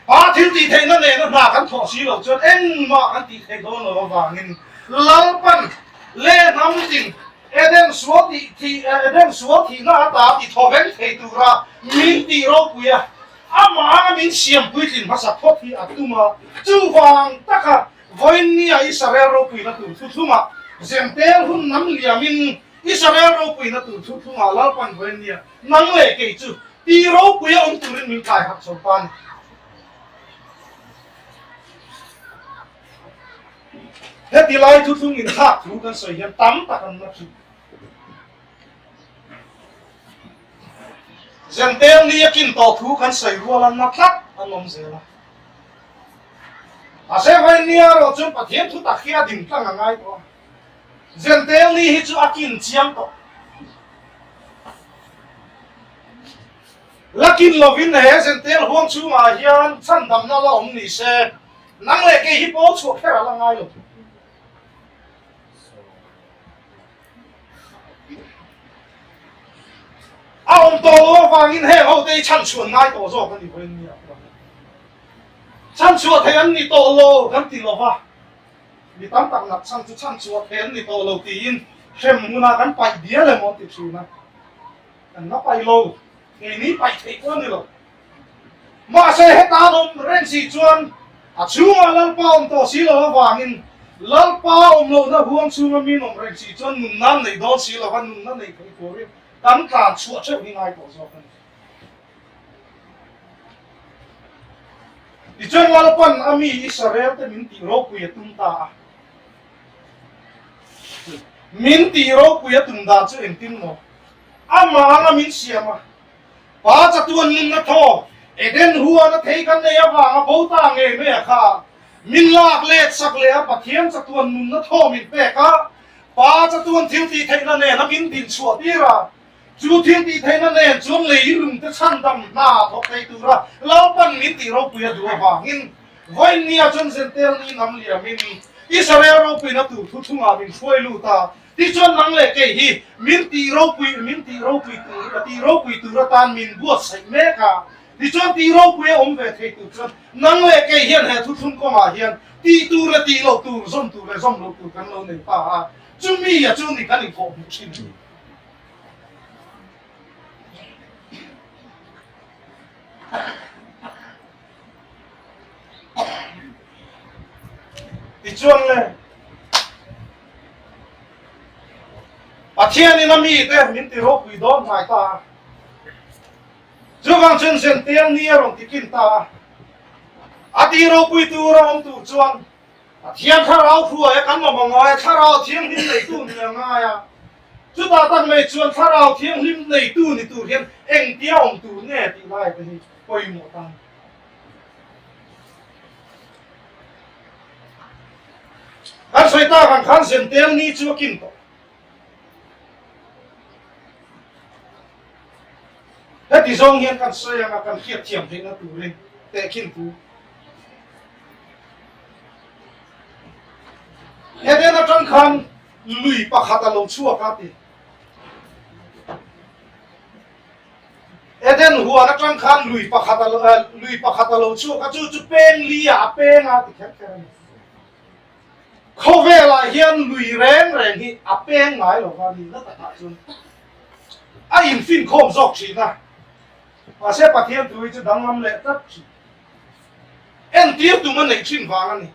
Pa thil tih theihna nena hna kan thawh si loh chuan engmah kan tih theih dawn lo avangin Lalpan lei a hnam tin Eden sual tih thih Eden sual thihna ata ti thaw veng thei tura min tih ropui a, amah anga min siam puitlin hmasa phawt hi a tum a, chuvang taka vawiinnia Israel ropuina tur thuthlungah Zentel hun nam liamin Israel ropuina tur thuthlungah Lalpan vawiinnia nang leh kei chu tih ropui a awm turin min kai harh chho ta a ni. Heti lai thuthlung inthlak thu kan sawi hian tam tak an la thin. Zentel ni a kin tawh thu kan sawi rual an na tlat an awm zel a. Mahse vawinia erawh chuan Pathian thu tak hi a ding tlang a ngai tawh a. Zentel ni hi chu a kin chiang tawh. La kin lovin he Zentel huang chhungah hian chhandamna la awm ni se, nang leh kei hi pawl chhuah kher a la ngai lo. A awm tawh lo avangin heng ho te hi chhanchhuah ngai tawh zawk a ni vawiin nia. Chhanchhuah thei an ni tawh lo kan ti lo va, mi tam tak nak chhan chu chhanchhuah thei an ni tawh lo tiin hrem hmunah kan paih dial emaw an ti thin a, kan la paih lo, keini paih theih pawh a ni lo. Mahse heta an awm reng si chuan a chhungah Lalpa awm tawh si lo avangin Lalpa awm lohna huang chhunga min awm reng si chuan nunna an neih dawn si lo va, nunna neih theih turin kan tlan chhuah theuh hi ngai tawh zawk a ni. Tichuan Lalpan a mi Israel te min tih ropui a tum ta a. Min tih ropui a tum dan chu engtin maw? Amah anga min siam a. Pa chatuan nunna thaw Eden huan a thei kan nei avanga bo ta ngei mai a kha. Min lak let sak leh a Pathian chatuan nunna thaw min pek a, Pa chatuan thil tih theihna nen a min din chhuah tir a. Chu thil tih theihna nen chuan lei lungte chhandam hna thawk thei tura Lalpan min tih ropui a duh avangin vawiinnia chuan Zentel ni nam liamin Israel ropuina tur thu chungah min hruai lut a. Tichuan nang leh kei hi min tih ropui min tih ropui tur tih ropui tur atan min buatsaih mek a. Tichuan tih ropui a awm ve thei tur chuan nang leh kei hian he thuthlung kawngah hian tih tur leh tih loh tur, zawm tur leh zawm loh tur kan lo nei ta a. Chumi a chu ni kan inkhawh hmuh thin a ni. Tichuan le Pathianin a mite min ti ropui dawn hnai ta a. Chuvang chuan Zentel ni a rawn ti kin ta a. A ti ropui tur a awm tur chuan Pathian thlarau hruai a kan awm a ngai a, thlarau thianghlim neitu ni a ngai a. Chutah tak mai chuan thlarau thianghlim neitu ni tur hian engtia awm tur nge tih lai te hi pawimawh tan. Kan sawi tak ang khan Zentel ni chu a kin tawh. Heti zawng hian kan sawi anga kan hriat thiam theihna turin tehkhin thu. Eden atang khan lui pakhat a lo chhuak a ti. Eden huan atang khan lui pakhat a lui pakhat a lo chhuak a, chu chu peng li ah a peng a ti kher kher a ni. Khawvelah hian lui reng reng hi a peng ngai lo va ni na takah chuan a infinkhawm zawk thin a, mahse Pathian thu hi chu danglam leh tlat thin. Entir tum a neih thin vang a ni.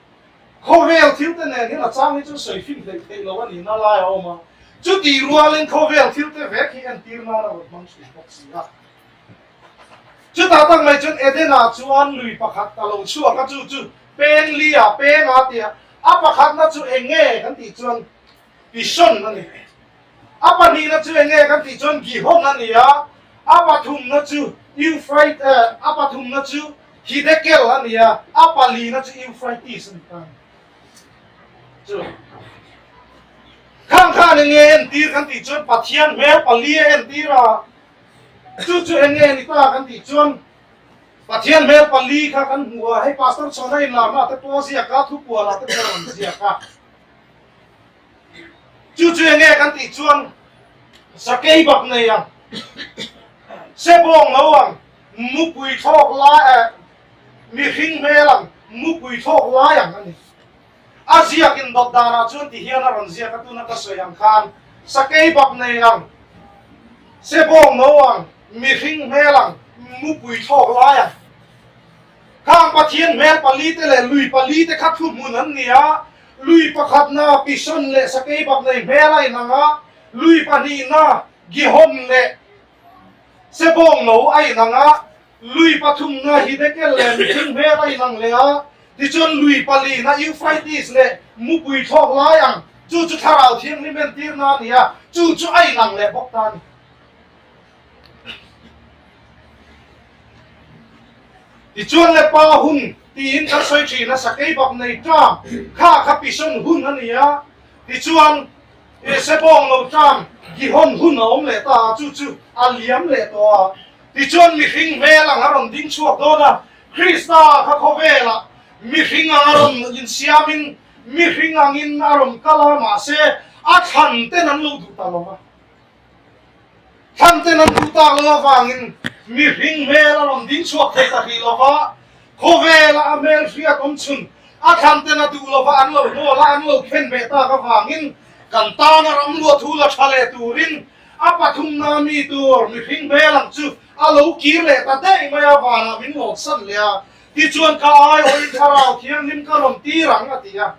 Khawvel thil te nen hian a chang hi chu sawi fin hleih theih lo a nihna lai a awm a, chutih rualin khawvel thil te vek hi entir nan a rawn hmang thin bawk si a. Chutah tak mai chuan Eden-ah chuan lui pakhat a lo chhuak a, chu chu peng li-ah peng a tia, a pakhatna chu eng nge kan tih chuan Pishon a ni. A pahnihna chu eng nge kan tih chuan Gihon a ni a, a pathumna chu Euphrates, a pathumna chu Hidekel a ni a, a palina chu Euphrates a ni ta a ni. Chu khang khan eng nge entir kan tih chuan Pathian hmel pali a entir a, chu chu eng nge ni ta kan tih chuan Pathian hmel pali kha kan hmu a, hei Pastor Chhawna inlarna te pawh a ziak a, thupuala te pawh a rawn ziak a. Chu chu enge kan tih chuan sakei bak nei ang, sebawng lo ang, mupui thlawk lai eh mihring hmel ang, mupui thlawk lai ang a ni. A ziak indawt danah chuan ti hian a rawn ziak a, tuna ka sawi ang khan sakei bak nei ang, sebawng no ang, mihring hmel ang, mupui thlawk lai ang. Khang Pathian hmel palite leh lui palite kha thuhmun an ni a, lui pakhatna Pishon leh sakei bak nei hmel a inang a, lui pahnihna Gihon leh sebawng no a inang a, Lui pathumna Hidekel leh mihring hmel a inang leh a, tichuan lui palina Euphrates leh mupui thlawk lai ang, chu chu Thlarau Thianghlim entirna a ni a, chu chu a inang leh bawk ta a ni. Tichuan le pa hun tiin kan sawi thin a, sakei bak nei ṭam kha kha Pishon hun a ni a, tichuan Sebawng lo ṭam Gihon hun a awm leh ta a, chu chu a liam leh tawh a. Tichuan mihring hmel ang a rawn ding chhuak dawn a, Krista kha khawvelah mihring ang a rawn insiamin mihring angin a rawn kal a, mahse a thlan ten an lo duh ta lo va. Thlan ten an duh tak lo avangin mihring hmel a rawn ding chhuak thei ta hrih lo va, khawvela a hmel hriat awm chhun a thlan ten a duh lo va an lo hnawl a, an lo khen beh tak avangin kan tana ram luah thu la tha leh turin A pathumna mi tur mihring hmel ang chu a lo kir leh ta daih mai a, vanah min lawmsan leh a, tichuan ka aiawhin Thlarau Thianghlim ka rawn tir ang a ti a.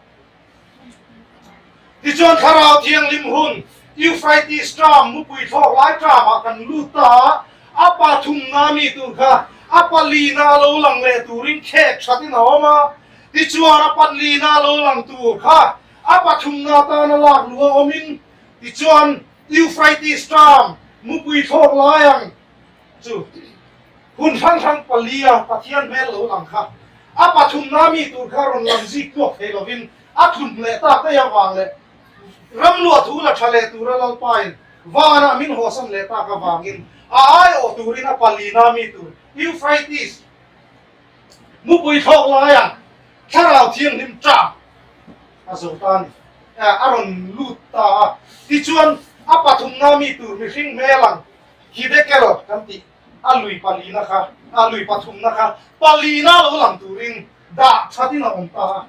Tichuan Thlarau Thianghlim hun Euphrates ṭam mupui thlawk lai ṭamah kan lut ta a, a pathumna mi tur kha a palina a lo lang leh turin khek ṭhatin a awm a, tichuan a palina a lo lang tur kha a pathumna atana lak luh a awmin Tichuan, Euphrates ṭam mupui thlawk lai ang chu hun hrang hrang palia Pathian hmel lo lang kha a pathumna mi tur kha rawn lang zik tluak thei lovin a tlum leh tak daih avang leh ram luah thu la ṭha leh tura Lalpain vanah min hawsan leh tak avangin a aiawh turin a palina mi tur Euphrates mupui thlawk lai ang Thlarau Thianghlim ṭam a zo ta a ni. A rawn lut ta a. Tichuan, a pathumna mi tur mihring hmel ang Hidekel kan tih a lui palina kha, a lui pathumna kha palina lo lang turin dah thatin a awm ta a.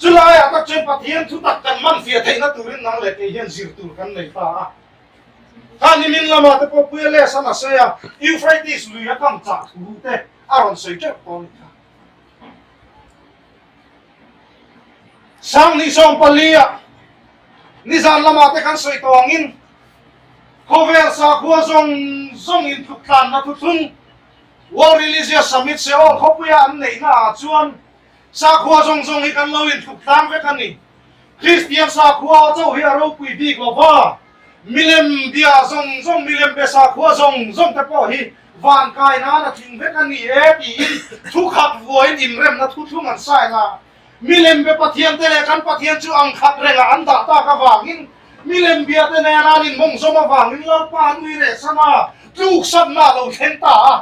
Chulaiah tak chuan Pathian thutak kan man fiah theihna turin nang leh kei hian zir tur kan nei ta a. Kha nimin lamah te pawh Puia Lesan a sawi a, Euphrates lui a kam chah thu te a rawn sawi teuh tawh a ni kha. Sanghnih 14 ah nizan lamah te kan sawi tawh angin khawvel sakhua zawng zawng intluk tlanna thuthlung World Religious Summit Seoul khawpuia an neihna ah chuan sakhua zawng zawng hi kan lo intluk tlang vek a ni. Kristian sakhua chauh hi a ropui bik lo va, milem bia zawng zawng, milem be sakhua zawng zawng te pawh hi van kai nan a tling vek a ni e tiin thu khat vuain inremna thuthlung an sign a. Milem be Pathian te leh kan Pathian chu ang khat rengah an dah tak avangin milem bia te nena an inmawngzawm avangin Lalpa an ui reh san a, tluksanna a lo thleng ta a.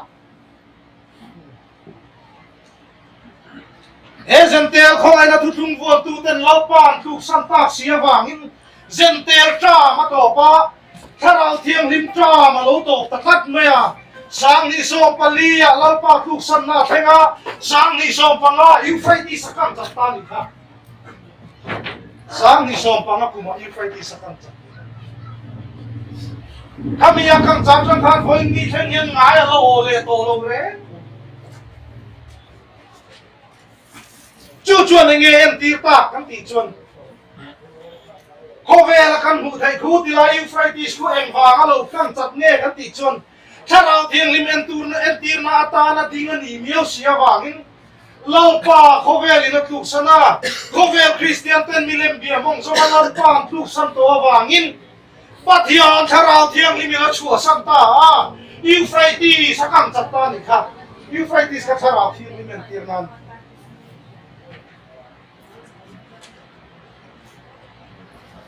He Zentel khawngaihna thuthlung vuantuten Lalpa an tluksan tak si avangin Zentel ṭam a tawp a, Thlarau Thianghlim ṭam a lo tawp ta tlat mai a. 2014 ah Lalpa tluksanna a thleng a, 2015 Euphrates a kang chat ta a nih kha. 2015 kumah Euphrates a kang chat. Khami a kang chat atang khan vawiin ni thleng hian ngai a la aw leh tawh lo reng. Chu chuan eng nge entir tak kan tih chuan khawvela kan hmuh theih thu ti lai Euphrates khu engvang a lo kang chat nge kan tih chuan Thlarau Thianghlim enturna entirna atana ding a nih miau si avangin. Lalpa khawvelin a tluksan a, khawvel Kristian ten milem bia hmang zawng a Lalpa an tluksan tawh avangin Pathian Thlarau Thianghlimin a chhuahsan ta a, Euphrates a kang chat ta a nih kha. Euphrates kha Thlarau Thianghlim entir nan.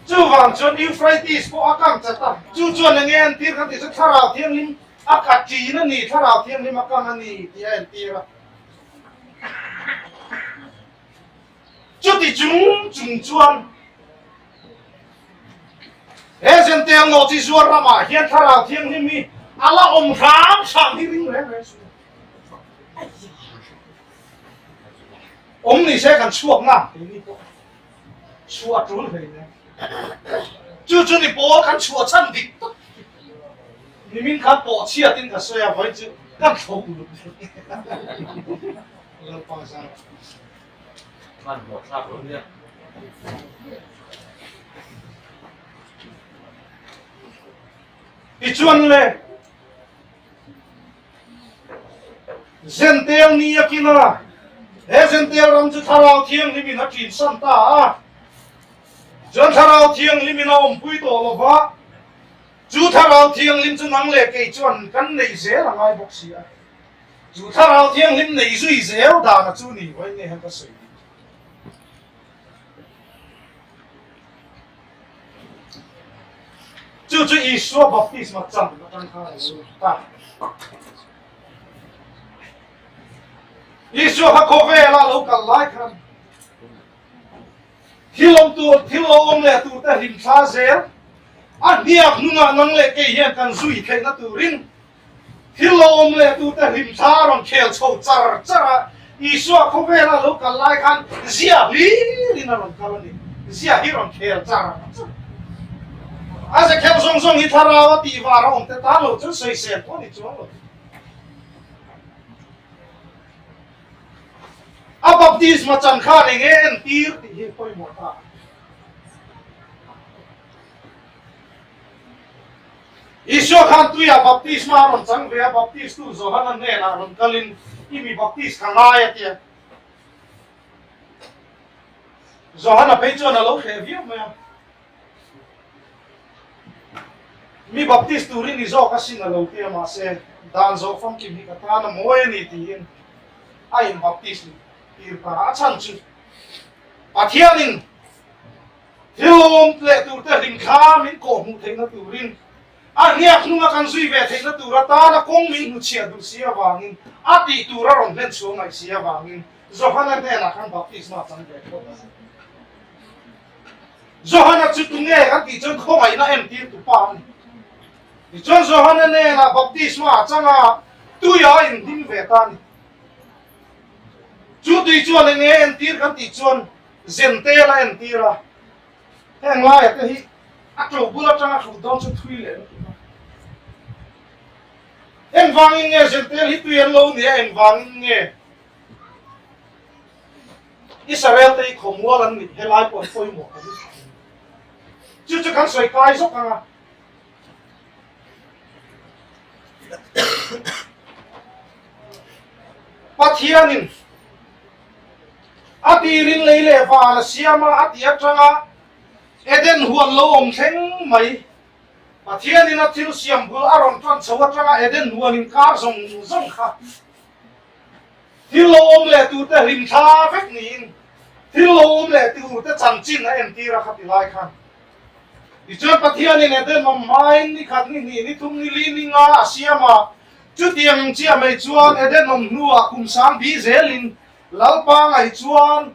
Chuvang chuan Euphrates pawh a kang chat a, chu chuan enge entir kha tih chu Thlarau Thianghlim a khat ṭin a ni, Thlarau Thianghlim a kang a ni tih a entir a. Chuti chung chung chuan he Zentail nawhchi zuar ramah hian Thlarau Thianghlim hi a la awm hram hram hi ring reng reng suh. Awm ni se kan chhuak ngang keini pawh chhuah tul hlei nen. Chu chu ni pawl kan chhuah chhan dik tak. Nimin khan pawh chhiatin ka sawi a, vawiin chu kan tho uluk Lalpa zar. Hmanhmawh thlak lo nia. Tichuan le Zentel ni a kin a, he Zentel ram chu Thlarau Thianghlimin a ṭin san ta a. Chuan Thlarau Thianghlimin a awmpui tawh lo va, chu Thlarau Thianghlim chu nang leh kei chuan kan neih zel a ngai bawk si a. Chu Thlarau Thianghlim neih zui zel dana chu ni vawiin nge hian ka sawi dih. Chu chu Isua baptisma chan atang khan a lo ta. Isua kha khawvela lo kal lai khan thil awm tur, thil lo awm leh tur te hlim thla zel a hniak hnungah nang leh kei hian kan zui theihna turin Thil lo awm leh tute hlim thla a rawn khel chho char char a, Isua khawvela lo kal lai khan zia hlirin a rawn kal a ni. Zia hi rawn khel char char. A ze khel zawng zawng hi thlarau a tih var a awm te tan lo chuan sawisel pawh a ni chuang lo. A baptisma chan khan eng nge entir tih hi pawimawh ta. Isua khan tuiah baptisma a rawn chang ve a, baptistu Johana hnenah rawn kalin, I mi baptis ka ngai a ti a. Johana phei chuan a lo hreh viau mai a. Mi baptis turin ni zawk asin a lo ti a, mahse dan zawh famkim hi ka tan a mawi a ni tiin a inbaptis tir ta a. A chhan chu Pathianin Thil awm leh turte hlimthla min kawh hmuh theihna turin, a hniak hnunga kan zui ve theihna tur atana kawng min hnuchhiah duh si avangin, a tih tur a rawn hlen chhuah ngaih si avangin Johana hnenah khan baptisma chang ve phawt a. Johana chu tunge kan tih chuan khawngaihna entir tu pa a ni. Tichuan Johana hnenah baptisma a chang a, tuia a inhlim ve ta a ni. Chu tui chuan enge entir kan tih chuan Zentel a entir a, heng laia te hi a to bul atanga hrut dawn chu thui leh lutuk a. Engvangin nge Zentel hi tui an lo nia, engvangin nge Israel te hi khawmual an nih, helai pawh hi pawimawh ka ring. Chu chu kan sawi kai zawk ang a. Pathianin A tirin lei leh van a siam a, a ti atanga Eden huan lo awm thleng mai. Pathianin a thil siam bul a rawn tan chho atanga Eden huan inkar zawng zawng kha thil lo awm leh turte hlim thla vek niin thil lo awm leh turte chanchin a entir a khati lai khan. Tichuan Pathianin Eden awm hmain ni khat ni hnih ni thum ni li ni nga a siam a, chutiang ang chiah mai chuan Eden awm hnuah kum sang bi zelin Lalpa ngaih chuan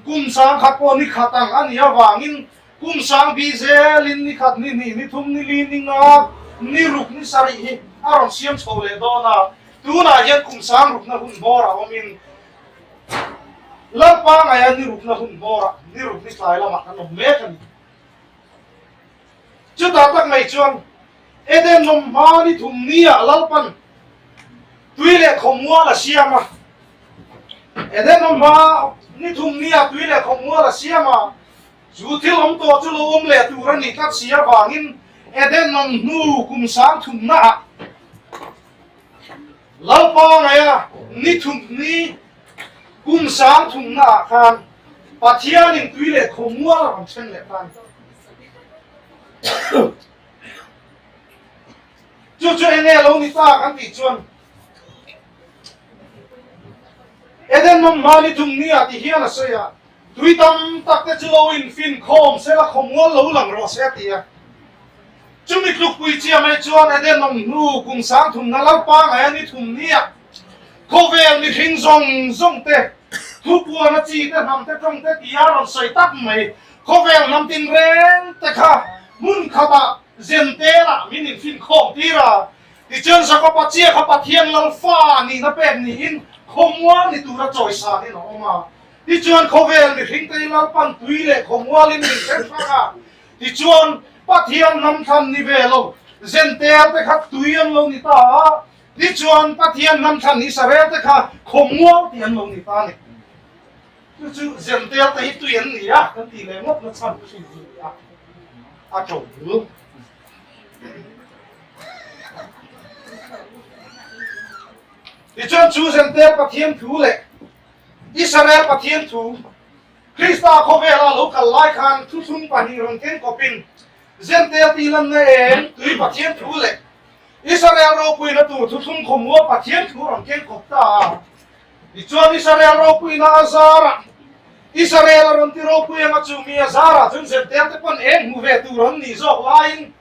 kum sang khat pawh ni khat ang a nih avangin kum sang bi zelin ni khat ni hnih ni thum ni li ni nga ni ruk ni sarih hi a rawn siam chho leh dawn a, tunah hian kum sang rukna hun bawr a awmin Lalpa ngaiha ni rukna hun bawrah ni ruk ni tlai lamah kan awm mek a ni. Chutah tak mai chuan Eden lawm hma ni thum nia Lalpan tui leh khawmual a siam a. Eden lawm hma ni thum nia tui leh khawmual a siam a, chu thil awm tawh chu lo awm leh tur a nih tlat si avangin Eden lawm hnu kum sang thumnaah Lalpa ngaia ni thum ni. Kum sang thumna ah khan Pathianin tui leh khawmual a rawn then leh ta a ni. Chu chu enge lo ni ta kan tih chuan Eden ram hmani thum ni ah ti hian a sawi a, tui tam tak te chu lo infin khawm se la khawmual lo lang rawh se a ti a. Chumi tlukpui chia mai chuan Eden ram hnu kum sang thumna Lalpa ngaia ni thum ni ah khawvel mihring zawng zawng te thupuan a chi te hnam te tawng te tia rawn sawi tak mai khawvel hnam tinreng te kha hmun khatah Zentelah min infin khawm tir a. Tichuan Jakoba chiah kha Pathian lal fa nihna pek niin khawmual ni tura chawisanin a awm a. Tichuan khawvel mihring te hi Lalpan tui leh khawmualin min then hrang a. Tichuan Pathian hnam thlan ni ve lo Zentel te kha tui an lo ni ta a. Tichuan Pathian hnam thlan Israel te kha khawmual tih an lo ni ta a ni. Chu chu Zentel te hi tui an ni a kan tih leh ngawt na chhan hrin hi a ni a. A to bul. Tichuan chu Zentel Pathian thu leh Israel Pathian thu Krista khawvela lo kal lai khan thuthlung pahnih rawn keng kawpin Zentel tih lanna em tui Pathian thu leh Israel ropuina tur thuthlung khawmua Pathian thu rawn keng kawp ta a. Tichuan Israel ropuina a zarah Israel a rawn ti ropui anga chu mi a zarah chuan Zentel te pawn eng hmu ve tur an nih zawk laiin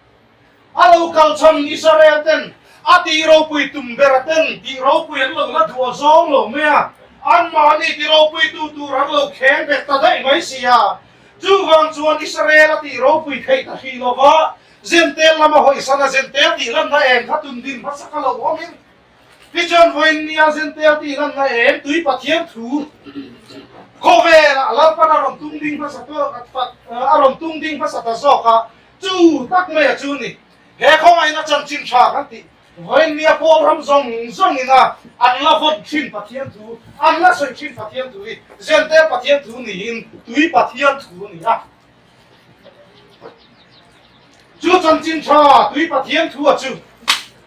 A lo kal chhan Israel ten a tih ropui tum ber ten tih ropui an lo la duh a zawng lo mai a, anmahni ti ropui tu tur an lo kheng bet ta daih mai si a. Chuvang chuan Israel a tih ropui theih ta hrih lo va, Zentel lama hawisan a Zentel tih lanna eng kha tun din hmasa kha lo awmin Tichuan vawiin nia Zentel tih lanna eng tui Pathian thu khawvelah Lalpan a rawn tung ding hmasa a rawn tung ding hmasa ta zawk a, Chu tak mai a chu ni. He khawngaihna chanchin tha kan tih vawiin nia Paul ram zawng zawng ina an la vawn thin Pathian thu, an la sawi thin Pathian thu hi Zentel Pathian thu niin tui Pathian thu a ni a. Chu chanchin tha tui Pathian thu a chu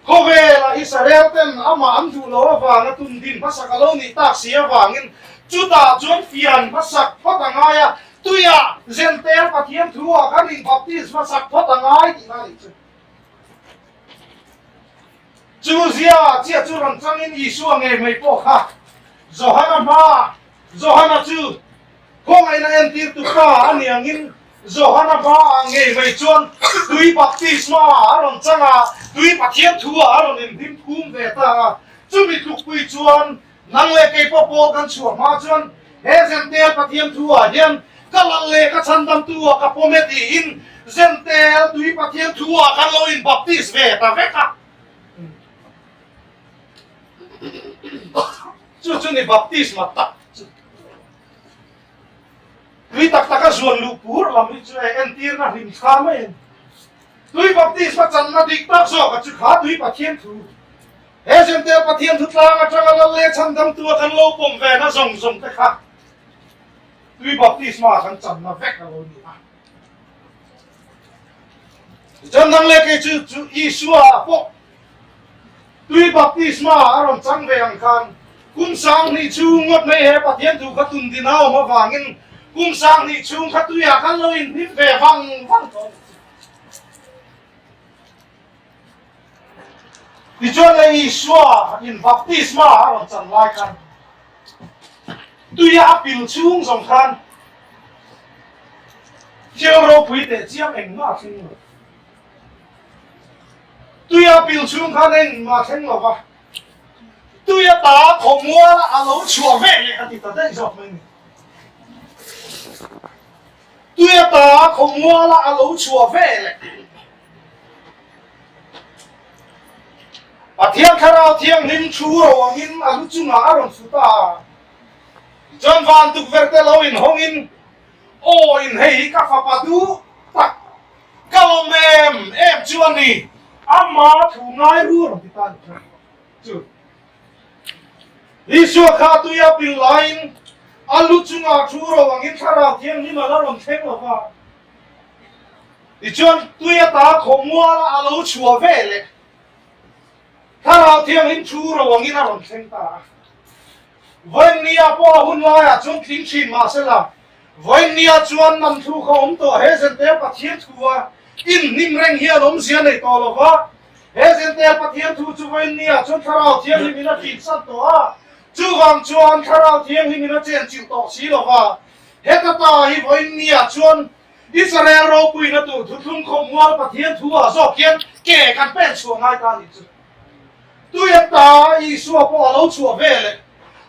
khawvela Israel ten amah an duh lo avanga tum din hmasak a lo nih tak si avangin chutah chuan fian hmasak phawt a ngai a, Tuiah Zentel Pathian thu ah khan in baptist hmasak phawt a ngai tihna a nih chu. Chu zia chiah chu rawn changin Isua ngei mai pawh kha Johana hmaah Johana chu khawngaihna entir tu pa a ni angin Johana hmaah ngei mai chuan tui baptisma a rawn chang a, tui Pathian thu ah a rawn inhlim phum ve ta a. Chumi tlukpui chuan Nang leh kei pawh pawl kan chhuah hma chuan he Zentel Pathian thu ah hian ka lal leh ka chhandamtu ah ka pawm e tiin Zentel tui Pathian thu ah kan lo in baptist ve ta vek a. Chu chu ni baptisma tak chu. Tui tak tak a zuan luh pur lam hi chu e entirna hlim thla mai a ni. Tui baptisma channa dik tak zawk a chu kha tui Pathian thu. He Zentel Pathian thutlang atanga lal leh chhandamtua kan lo pawm ve na zawng zawng te kha tui baptisma kan channa vek a lo ni a. Tichuan nang leh kei chu chu Isua pawh tui baptisma a rawn chang ve ang khan kum sanghnih chhung ngawt mai he Pathian thu kha tun din a awm avangin kum sanghnih chhung kha tuiah khan lo inhnim ve vang vang tawh a ni. Tichuan le Isua in baptisma a rawn chan lai khan tuia a pil chhung zawng khan thil ropui teh chiam engmah a thleng lo. Tuia a pil chhung khan engmah a thleng lo va, tuia ta khawmual a lo chhuah ve leh a ti ta daih zawk mai a ni. Tuia ta khawmual a lo chhuah ve leh. Pathian Thlarau Thianghlim thu ro angin a lu chungah a rawn fut a. Tichuan van tukverh te lo inhawngin, Aw in hei hi ka fapa duh tak, ka lawm em em chu a ni, ama thu ngai ru a rawn ti ta a ni kha chu. Isua kha tuia pil laiin a lu chungah thu ro angin Thlarau Thianghlim a la rawn thleng lo va. Tichuan tui ata khawmuala a lo chhuah ve leh Thlarau Thianghlim thu ro angin a rawn thleng ta a. Vawinia pawh a hun laiah chuan tling thin mahsela, Vawinia chuan nam thu kha awm tawh he Zente Pathian thu a inhnim reng hian awmzia nei tawh lo va. He Zente Pathian thu chu Vawinia chuan Thlarau Thianghlimin a ṭinsan tawh a, chuvang chuan Thlarau Thianghlimin a chenchilh tawh si lo va. Heta ta hi Vawinia chuan Israel ropuina tur thuthlung khawmual Pathian thu ah zawk hian ke kan pen chhuah ngai ta a nih chu. Tui a ta Isua pawh a lo chhuah ve leh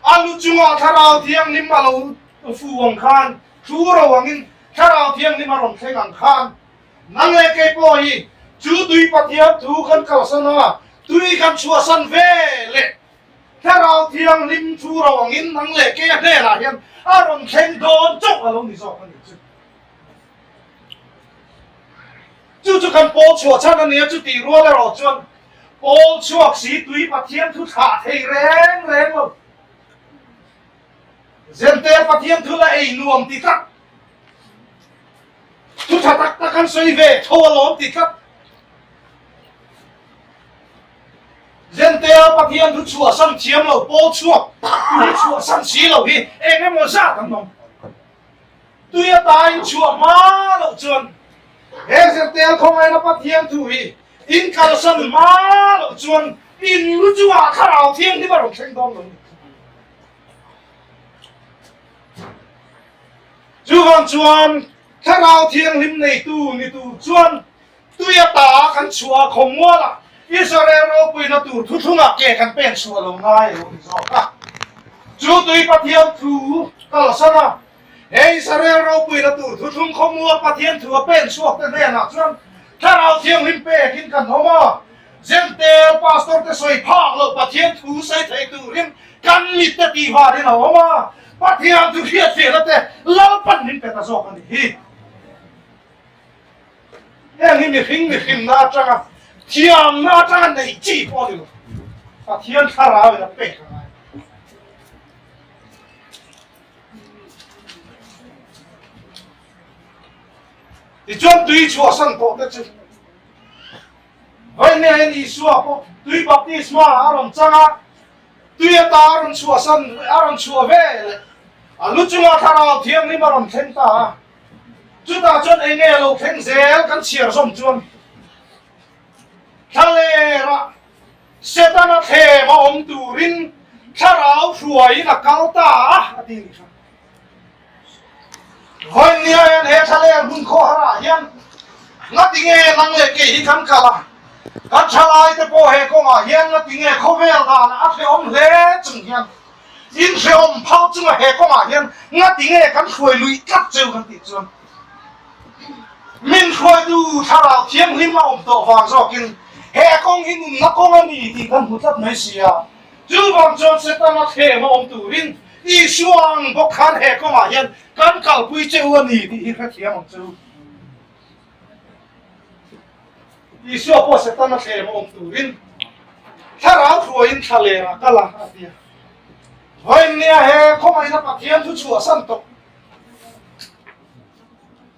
a lu chungah Thlarau Thianghlim a lo fu ang khan, thu ro angin Thlarau Thianghlim a rawn thleng ang khan, nang leh kei pawh hi chu tui Pathian thu kan kalsan a, tui kan chhuahsan ve leh Thlarau Thianghlim thu ro angin nang leh kei a hnenah hian a rawn thleng dawn chauh a lo ni zawk a nih chu. Chu chu kan pawl chhuah chhan a nia, chutih rual erawh chuan pawl chhuak si tui Pathian thu thlah thei reng reng lo. Zente Pathian thu la ei nuam ti tlat, thu tha tak tak an sawi ve tho alawm ti tlat. Zentea Pathian thu chhuahsan thiam lo, pawl chhuak tui chhuahsan si lo hi eng emaw zat an awm. Tui a tain chhuah hma loh chuan he zirtel khawngaihna Pathian thu hi in kalsan hma loh chuan in lu chungah Thlarau Thianghlim a rawn thleng dawn lo ni. Chuvang chuan Thlarau Thianghlim neitu ni tur chuan Tui a ta kan chhuah a khawmual a, Israel ropuina tur thuthlungah ke kan pen chhuah lo ngai a lo ni zawk a. Chu tui Pathian thu kalsan a, he Israel ropuina tur thuthlung khawmual Pathian thu a pen chhuak te hnenah chuan Thlarau Thianghlim pekin kan awm a, Zentel pastor te sawi phak loh Pathian thu sawi thei turin kan mit te tih varin a awm a, Pathian thu hriatfiahna te Lalpan min pe ta zawk a nih hi. Heng hi mihring mihrimna atanga thiamna atanga neih chi pawh a ni lo. Pathian thlarau in a pek a ngai. Tichuan tui chhuahsan tawh te chu Vawinia hian Isua pawh tui baptisma a rawn chang a, tui ata a rawn chhuahsan a rawn chhuah ve leh a lu chunga thlarau thianghlim a rawn thleng ta a. Chutah chuan eng nge lo thleng zel kan chhiar zawm chuan Thlalerah Setana thlem a awm turin thlarau hruaiin a kal ta a, a ti nih kha. Vawinia hian he thlaler hmun khawharah hian ngatinge nang leh kei hi kan kal a, kan thalai te pawh he kawngah hian ngatinge khawvel danah a hrehawm hle chung hian In hrehawm phal chunga he kawngah hian ngati nge kan hruai luih tlat cheu kan tih chuan min hruaitu Thlarau Thianghlim a awm tawh vang zawkin he kawng hi nunna kawng a ni tih kan hmu tlat mai si a. Chuvang chuan Setana thlem a awm turin Isua ang bawk khan he kawngah hian kan kalpui cheu a ni tih hi hrethiam ang che u. Isua pawh Setana thlem a awm turin thlarau hruaiin thla ler a kal a, a ti a. Vawiinnia he khawngaihna Pathian thu chhuahsan tawh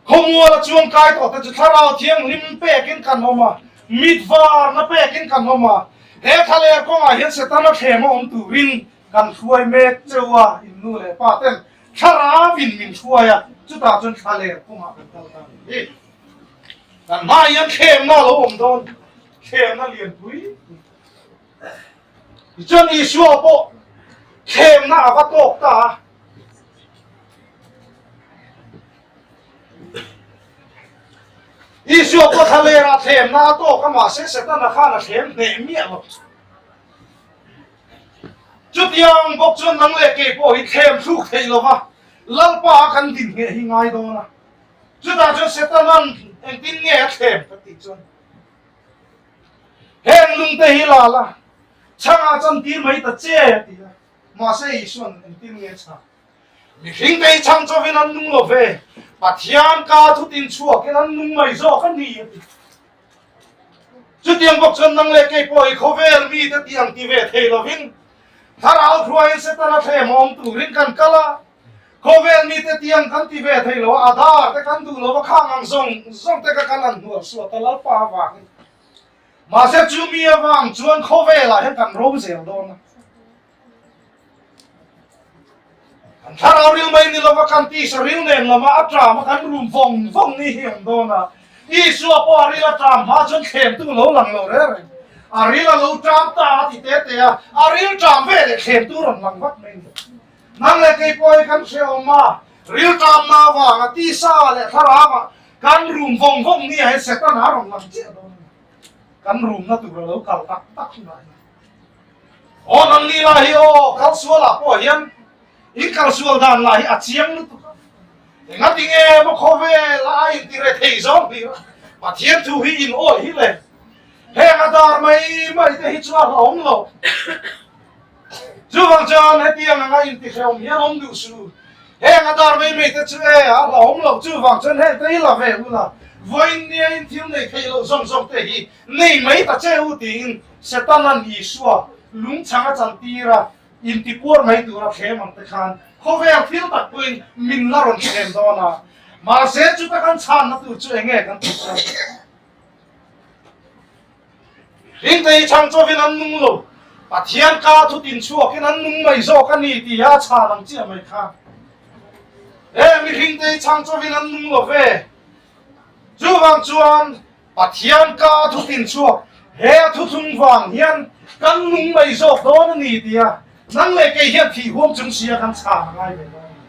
khawmual a chuang kai tawh te chu thlarau thianghlim pekin kan awm a, mit varna pekin kan awm a. He thla ler kawngah hian Setana thlem a awm turin kan hruai mek cheu a, in nu leh pa ten thlarauin min hruai a, chutah chuan thla ler kawngah kan kal ta a ni hi. Kan hmaah hian thlemna a lo awm dawn, thlemna lianpui pui. Tichuan Isua pawh thlemna a va tawk ta a. Isua pawh thlalerah thlemna a tawk a, mahse Setana khan a thlem hneh miah lo. Chutiang bawk chuan nang leh kei pawh hi thlem thluk theih lo va, Lalpa a kan din hneh hi ngai dawn a. Chutah chuan Setanan engtin nge a thlem ka tih chuan heng lungte hi la la, chhangah chantir mai ta che a ti a. Mahse Isuan engtin nge chhang? Mihringte hi chhang chawin an nung lo ve, Pathian ka thutin chhuakin an nung mai zawk a ni a ti. Chutiang bawk chuan nang leh kei pawh hi khawvel mite tih ang ti ve thei lovin Thlarau hruaiin Setana thlem awm turin kan kal a, khawvel mite tih ang kan ti ve thei lo a, Adhar te kan duh lo va, khang ang zawng zawng te kha kan han hnual suat a Lalpa avangin. Mahse chumi avang chuan khawvelah hian kan ro zel dawn a. Kan thlarau ril mai ni lova kan tisa ril nen lama a ṭam a kan rum vawng vawng ni hi ang dawn a. Isua pawh a ril a ṭam hma chuan thlemtu lo lang lo reng reng. A ril a lo ṭam ta a ti te te a, a ril ṭam ve leh thlemtu rawn lang vat mai ni. Nang leh kei pawh hi kan hrehawm a, ril ṭamna avanga tisa leh thlarauah kan rum vawng vawng ni ah hian Setana a rawn lang chiah dawn a ni. Kan rumna tur a lo kal tak tak hunah hian. Aw nangni lah hi aw kal sualah pawh hian in kal sual dan lah hi a chiang lutuk a. Engati nge maw khawvel a inti re thei zawng hlir a, Pathian thu hi in awih hi le. Heng a dar mai mai te hi chu a hlauhawm lo. Chuvang chuan hetiang anga inti hrehawm hian awm duh suh. Heng a dar mai mai te chu e a hlauhawm lo. Chuvang chuan heng te hi la ve ula, vawiin nia in thil nei theih loh zawng zawng te hi nei mai ta che u tiin Setana'n Isua lungchang a chantir a, intipuar mai tura thlem ang te khan khawvel thil tak pawhin min la rawn thlem dawn a. Mahse chuta kan chhanna tur chu enge kan tih chuan? Hringte hi chhang chawin an nung lo, Pathian ka thutin chhuakin an nung mai zawk a ni tih a chhan ang chiah mai kha. He mihringte hi chhang chawin an nung lo ve. Chuvang chuan Pathian ka thutin chhuak he a thuthlung vang hian kan nung mai zawk dawn a ni tia nang leh kei hian thih huam chung sia kan chhan a ngai ve dawn a ni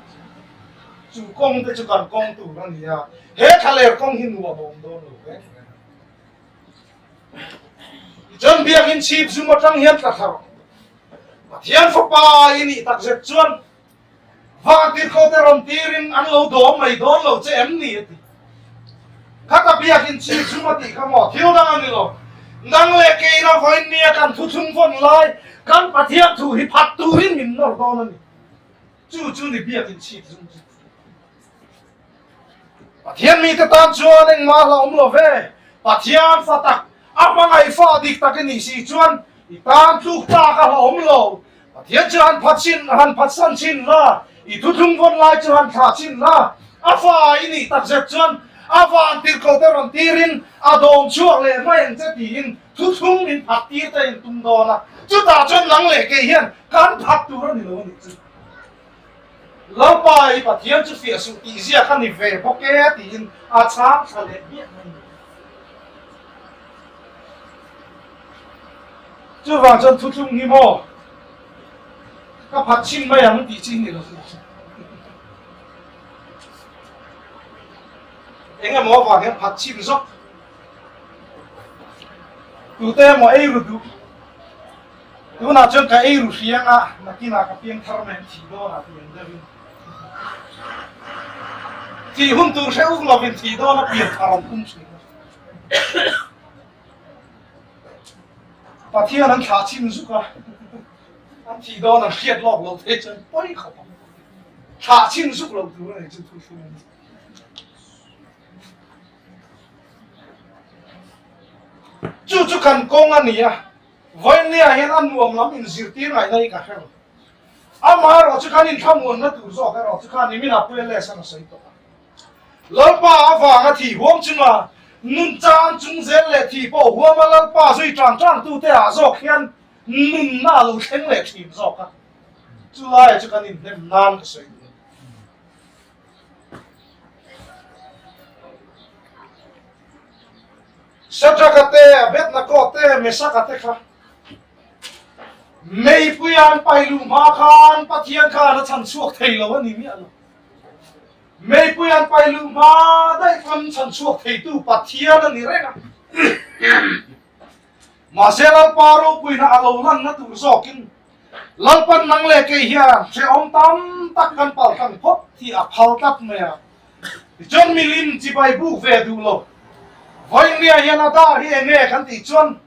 chu. Chu kawng te chu kan kawng tur a ni a, he thlaler kawng hi nuam a awm dawn lo reng reng. Tichuan biakinn chhip zum atang hian tla thla rawh. Pathian fapa i nih takzet chuan Vantirhkoh te rawn tirin an lo dawm mai dawn lo che em ni a ti. Khata biakinn chhip zum a tih kha maw thil dang a ni lo. Nang leh keina vawiin nia kan thuthlung vawn lai kan Pathian thu hi phat turin min nawr dawn a ni. Chu chu ni biakinn chhip zum chu. Pathian mite tan chuan engmah la awm lo ve. Pathian fa tak, a hmangaih fa dik tak i nih si chuan i tan tluk tlak a la awm lo. Pathian chu han phat chin, han phatsan chin la, i thuthlung vawn lai chu han thlah chin la, a fa i nih takzet chuan a van tirhkoh te rawn tirin a dawm chhuak leh mai ang che tiin thuthlung min phat tir te in tum dawn a. Chutah chuan nang leh kei hian kan phat tur a ni lo a nih chu. Lalpa i Pathian chu fiah suh tih ziak a ni ve bawk e tiin a chhang thla leh hmiah mai a ni. Chuvang chuan thuthlung hi maw ka phat chhin mai ang tih chi ni lo. Eng emaw avang hian phat chhin zawk. Tute emaw ei ru duh. Tunah chuan ka ei ru hriang a, nakinah ka piang thar mai ang thih dawnah ti ang deuhin. Thih hun tur hre uk lovin thih dawna pian thar an tum thin a. Pathian an thlah chhin zuk a, an thih dawn an hriat lawk loh theih chuan pawi khawp ang. Thlah chhin zuk lo tur a nei chu thu thlung a ni. Chu chu kan kawng a ni a. Vawinia hian a nuam lam inzirtir ngaihna hi ka hre lo. Amaherawh chu khan inthlamuanna tur zawk erawh chu khan nimin ah Puiales an a sawi tawh a. Lalpa avanga thih huam chunga nun chan chung zel leh thih pawh huama Lalpa zui tang tang tute ah zawk hian nunna a lo thleng leh thin zawk a. Chu laiah chu kan inhnem nan ka sawi duh a ni. Shadrach-a te, Abednego te, Meshach-a te kha meipuia an pai luh hma khan Pathian khan a chhan chhuak thei lo a ni miah lo. Meipuia an pai luh hma daih khan chhan chhuak theitu Pathian a ni reng a. Mahse Lalpa ropuina a lo lanna tur zawkin Lalpan nang leh kei hian hrehawm tam tak kan paltlang phawt hi a phal tlat mai a. Tichuan milim chibai buk ve duh lo. Vawiinria hian a dar hi enge kan tih chuan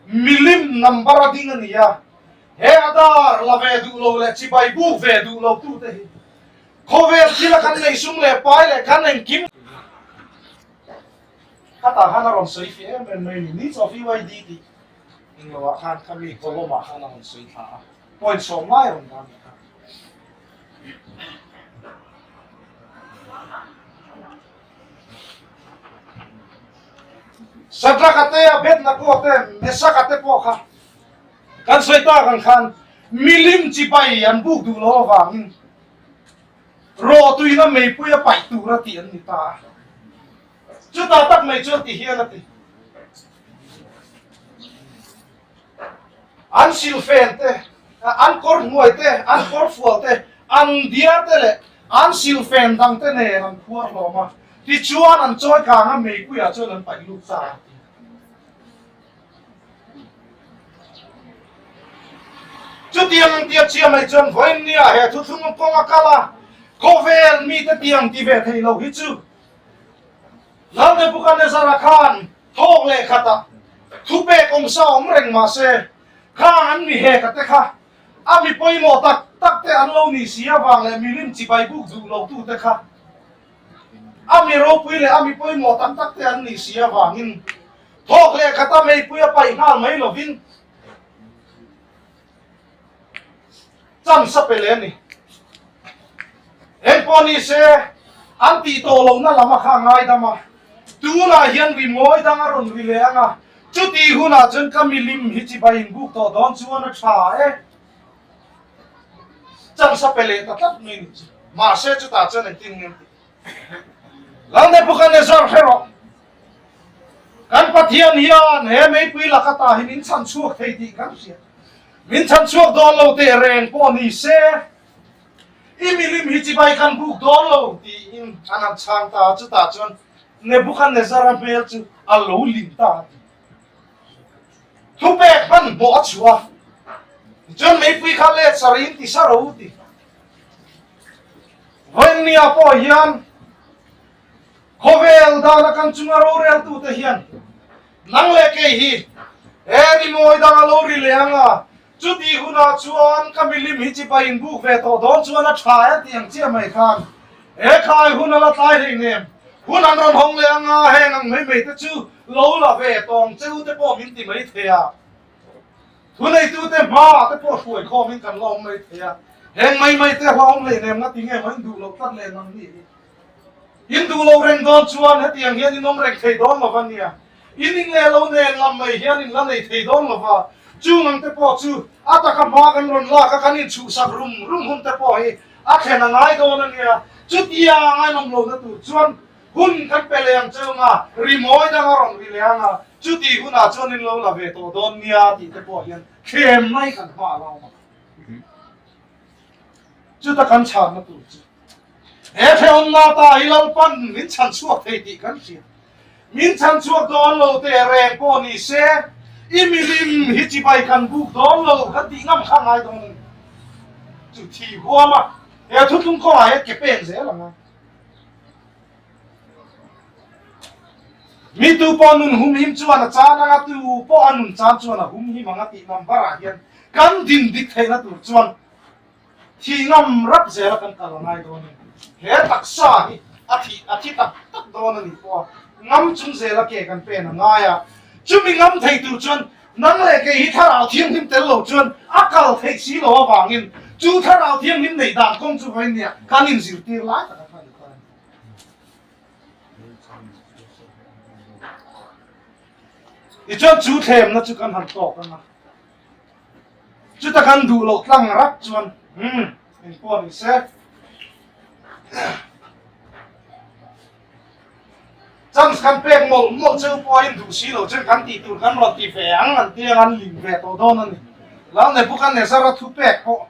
milim number a ding a ni a. He a dar la ve duh lo leh chibai buk ve duh lo tute hi khawvel thila kan nei sum leh pai leh kan engkim Khatah khan a rawn sawi fih em em mai a ni. Needs of UID tih englo ah khan khami column ah khan a rawn sawi thla a, point sawm lai a rawn dah a nih kha. Shadrach-a te, Abednego te, Meshach-a te pawh kha kan sawi tak ang khan milim chibai an buk duh lo avangin. Rawhtuina meipui a paih tur a tih an ni ta a. Chutah tak mai chuan ti hian a ti. An silfen te, an kawr hnuai te, an kawr fual te, an diar te leh an silfen dang te nen an phuar hlawm a. Tichuan an chawi kang a meipuiah chuan an paih lut ta a ti. Chutiang ang tia chiah mai chuan vawiinnia he thuthlung kawng a kal a, khawvel mite tiang ti ve thei lo hi chu Lal Nebuchadnezzar-a khan thawk leh khatah thupek awmsa awm reng mah se, khang an mi heka te kha a mi pawimawh tak tak te an lo nih si avang leh milim chibai buk duh lo tute kha a mi ropui leh a mi pawimawh tak tak te an nih si avangin Thawk leh khata meipui a paih nghal mai lovin chance a pe leh a ni. Engpawh ni se, an tih tawh lohna lam a kha a ngaidam a, tunah hian rimawi dang a rawn ri leh ang a, chutih hunah chuan ka milim hi chibai inbuk tawh dawn chuan a tha e. Chance a pe leh ta tlat mai ni chu. Mahse chutah chuan engtin nge an tih? Lal Nebuchadnezzar hre rawh. Kan Pathian hian he meipui laka ta hi min chhan chhuak thei tih kan hria. Min chhan chhuak dawn lo teh reng pawh ni se, i milim hi chibai kan buk dawn lo tiin an han chhang ta a. Chutah chuan Nebuchadnezzar-a hmel chu a lo lim ta a ti. Thupek hmanhmawh a chhuah a, tichuan meipui kha let sarih in ti sa ro ti. Vawiinnia pawh hian Khawvel dana kan chunga roreltute hian nang leh kei hi he rimawi dang a lo ri leh ang a, chutih hunah chuan ka milim hi chipai in buk ve tawh dawn chuan a tha e tih ang chiah mai khan he khai hun a la tlai hlei nem. Hun an rawn hawng leh ang a, heng ang mai mai te chu lo la ve tawng cheu te pawh min ti mai thei a. Thuneitute hmaah te pawh hruai khawmin kan la awm mai thei a, heng mai mai te hlauhawm hlei nem nga ti nge maw in duh loh tlat leh nang ni hi. In duh lo reng dawn chuan hetiang hian in awm reng thei dawn lo va nia. In in leh lo nen lam mai hian in la nei thei dawn lo va. Chung ang te pawh chu a taka hma kan rawn lak a, kan inchhuhsak rum rum hun te pawh hi a thlen a ngai dawn a nia. Chutia ngainawm lohna tur chuan hun kan pe leh ang cheu nga, rimawi dang a rawn ri leh ang a, chuti hunah chuan in lo la ve tawh dawn nia tih te pawh hian thlem mai kan hma a la awm ang. Chuta kan chhanna tur chu he hrehawmna ta hi Lalpan min chhan chhuak thei tih kan hria. Min chhan chhuak dawn lo teh reng pawh ni se, i milim hi chibai kan buk dawn lo kan tih ngam kha ngai dawn a ni. Chu thi huam a, he thutlung kawngah hian ke pen zel ang a. Mi tu pawh nun humhim chuan a chan ang a, tu pawh a nun chan chuan a humhim ang a tih number ah hian kan din dik theihna tur chuan Thih ngam rap zela kan kal a ngai dawn a ni. He taksa hi a thih a thi tak tak dawn a nih pawh a ngam chung zela ke kan pen a ngai a. Chumi ngam thei tur chuan nang leh kei hi thlarau thianghlim tel lo chuan a kal theih si lo avangin chu thlarau thianghlim neih dan kawng chu vawiin nia kan inzirtir lai tak a kha a ni ta a ni. Tichuan chu thlemna chu kan han tawk ang a. Chuta kan duh loh tlang rak chuan umm eng pawh ni se. Chance kan pek mawlh mawlh cheu pawh a in duh si lo chuan kan tih tur kan rawn ti ve ang an tia an ling ve tawh dawn a ni. Lal Nebuchadnezzar-a thu pek pawh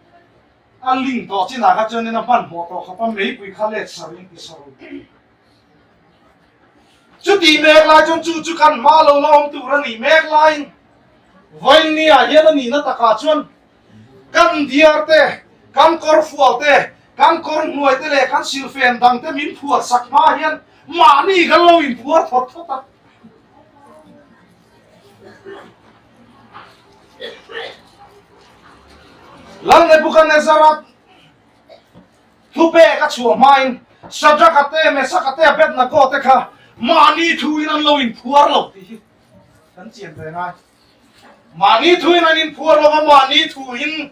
a ling tawh chinah kha chuanin a hmanhmawh tawh khawp a, meipui kha let sarin ti saru. Chutih mek lai chuan chu chu kan hma lo la awm tur a nih mek laiin vawiinniah hian a nihna takah chuan kan diar te, kan kawr fual te, kan kawr hnuai te leh kan silfen dang te min phuar sak hma hian mahni kan lo inphuar thawt thawt a. Lal Nebuchadnezzar-a Thupek a chhuah hmain Shadrach-a te, Meshach-a te, Abednego te kha mahni thuin an lo inphuar lo tih hi kan chian ve ngai. Mahni thuin an inphuar lo va, mahni thuin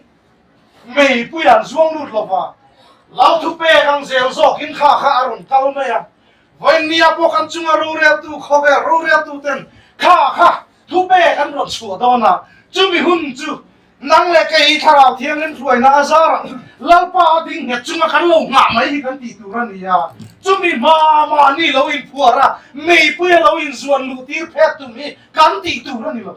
meipui an zuang lut lo va. Lau thupek ang zel zawkin kha kha a rawn kal mai a. Vawiinnia pawh kan chunga roreltu, khawvel roreltu ten kha kha thupek an rawn chhuah dawn a, chumi hun chu Nang leh kei hi Thlarau Thianghlim hruaina a zarah. Lalpa a ding nghet chunga kan lo nghah mai hi kan tih tur a ni a, chumi hma mahni lo inphuar a, meipuia lo inzuan luh tir phet tum hi kan tih tur a ni lo.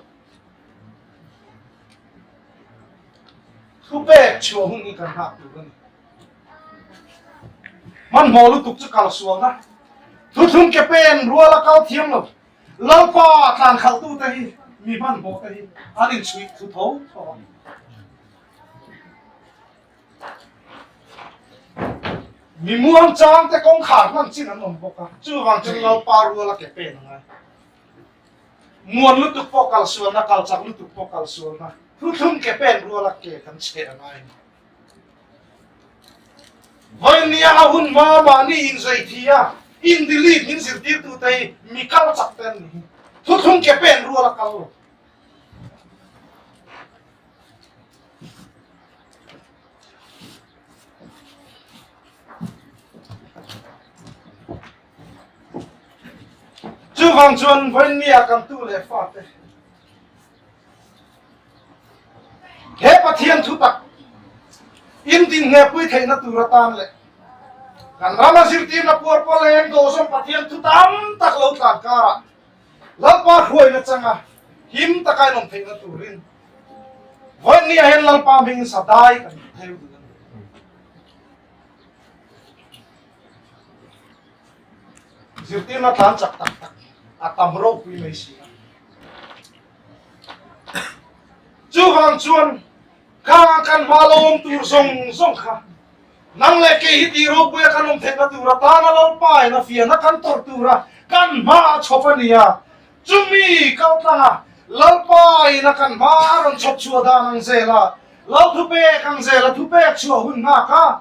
Thupek chhuah hun hi kan nghak tur a ni. Hmanhmawh lutuk chu kal sualna, thuthlung ke pen rual a kal thiam lo. Lalpa tlan khalhtute hi mi hmanhmawh te hi an inchhuih thu tho tho a. Mi muang chang te kawngkhar hman chin an awm bawk a, chuvang chuan Lalpa rual a ke pen a ngai. Muan lutuk pawh kal sualna, kal chak lutuk pawh kal sualna, thuthlung ke pen rual a ke kan cheh a ngai a ni. Vawinia a hun hma mahni inzei thi a, in delete min zirtirtute hi mi kal chak te an ni hi. Thuthlung ke pen rual a kal lo. Chuvang chuan vawinia kan tu leh fate He Pathian thu tak in din nghehpui theihna tur atan leh kan rama zirtirna puar pawh leng dawhzawm Pathian thu tam tak lo tlan karah Lalpa hruaina changa him taka in awm theihna turin vawiin ah hian Lalpa hmingin sadai kan theu duh a ni. Zirtirna tlan chak tak tak a tam ropui mai si a. Chuvang chuan khang kan hma lo awm tur zawng zawng kha nang leh kei hi tih ropui a kan awm theihna tur atana Lalpa in a fiahna kan tawrh tura kan hma a chhawp a ni a. Chumi kaltlanga Lalpa in a kan hma a rawn chhawp chhuah dan ang zel a, Lal thupek ang zel a thupek chhuah hun nghak a,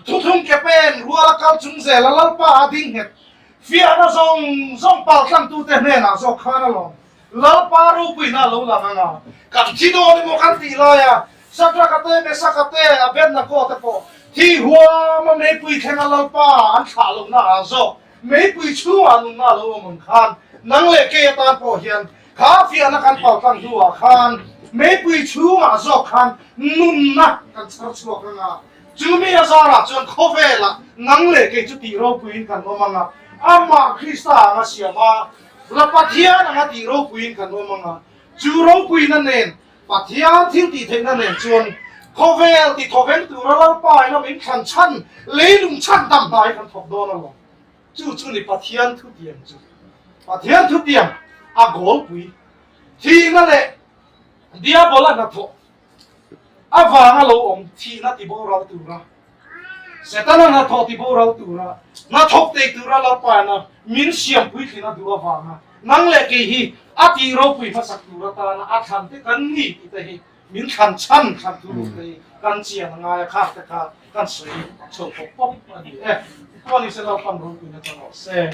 Thuthlung ke pen rual a kal chung zel a Lalpa a ding nghet. Fiahna zawng zawng pal tlangtute hnenah zawk khan a lawm. Lalpa ropuina a lo lang ang a, kan thi dawn emaw kan tih laia Sadraka te, Mesaka te, Abednego te pawh thi huam a meipui thlenga Lalpa an thlah lohna ah zawk meipui chhungah nunna a lo awm ang khan nang leh kei atan pawh hian kha fiahna kan pal tlang hnuah khan meipui chhungah zawk khan nunna kan chhar chhuak ang a. Chumi a zarah chuan khawvelah nang leh kei chu tih ropuiin kan awm ang a, amah Krista anga siam a, la Pathian anga tih ropuiin kan awm ang a, chu ropuina nen, Pathian thil tih theihna nen chuan khawvel ti thawveng tura Lalpa in a min thlan chhan, leilung chhan dam hna hi kan thawk dawn alawm. Chu chu ni Pathian thutiam chu. Pathian thutiam a gawlpui thihna leh Diabola hnathawh Avanga lo awm thihna ti boral tura, Setana hnathawh ti boral tura, hnathawk tei tura Lalpaina min siam puitlin a duh avanga nang leh kei hi a tih ropui hmasak tur atana a thlan te kan ni tih te hi min thlan chhan thlan thu ruk te hi kan chian a ngai a, khang te kha kan sawi chho pawp pawp a ni e. Chuan i se Lalpan ropuina chang rawh se.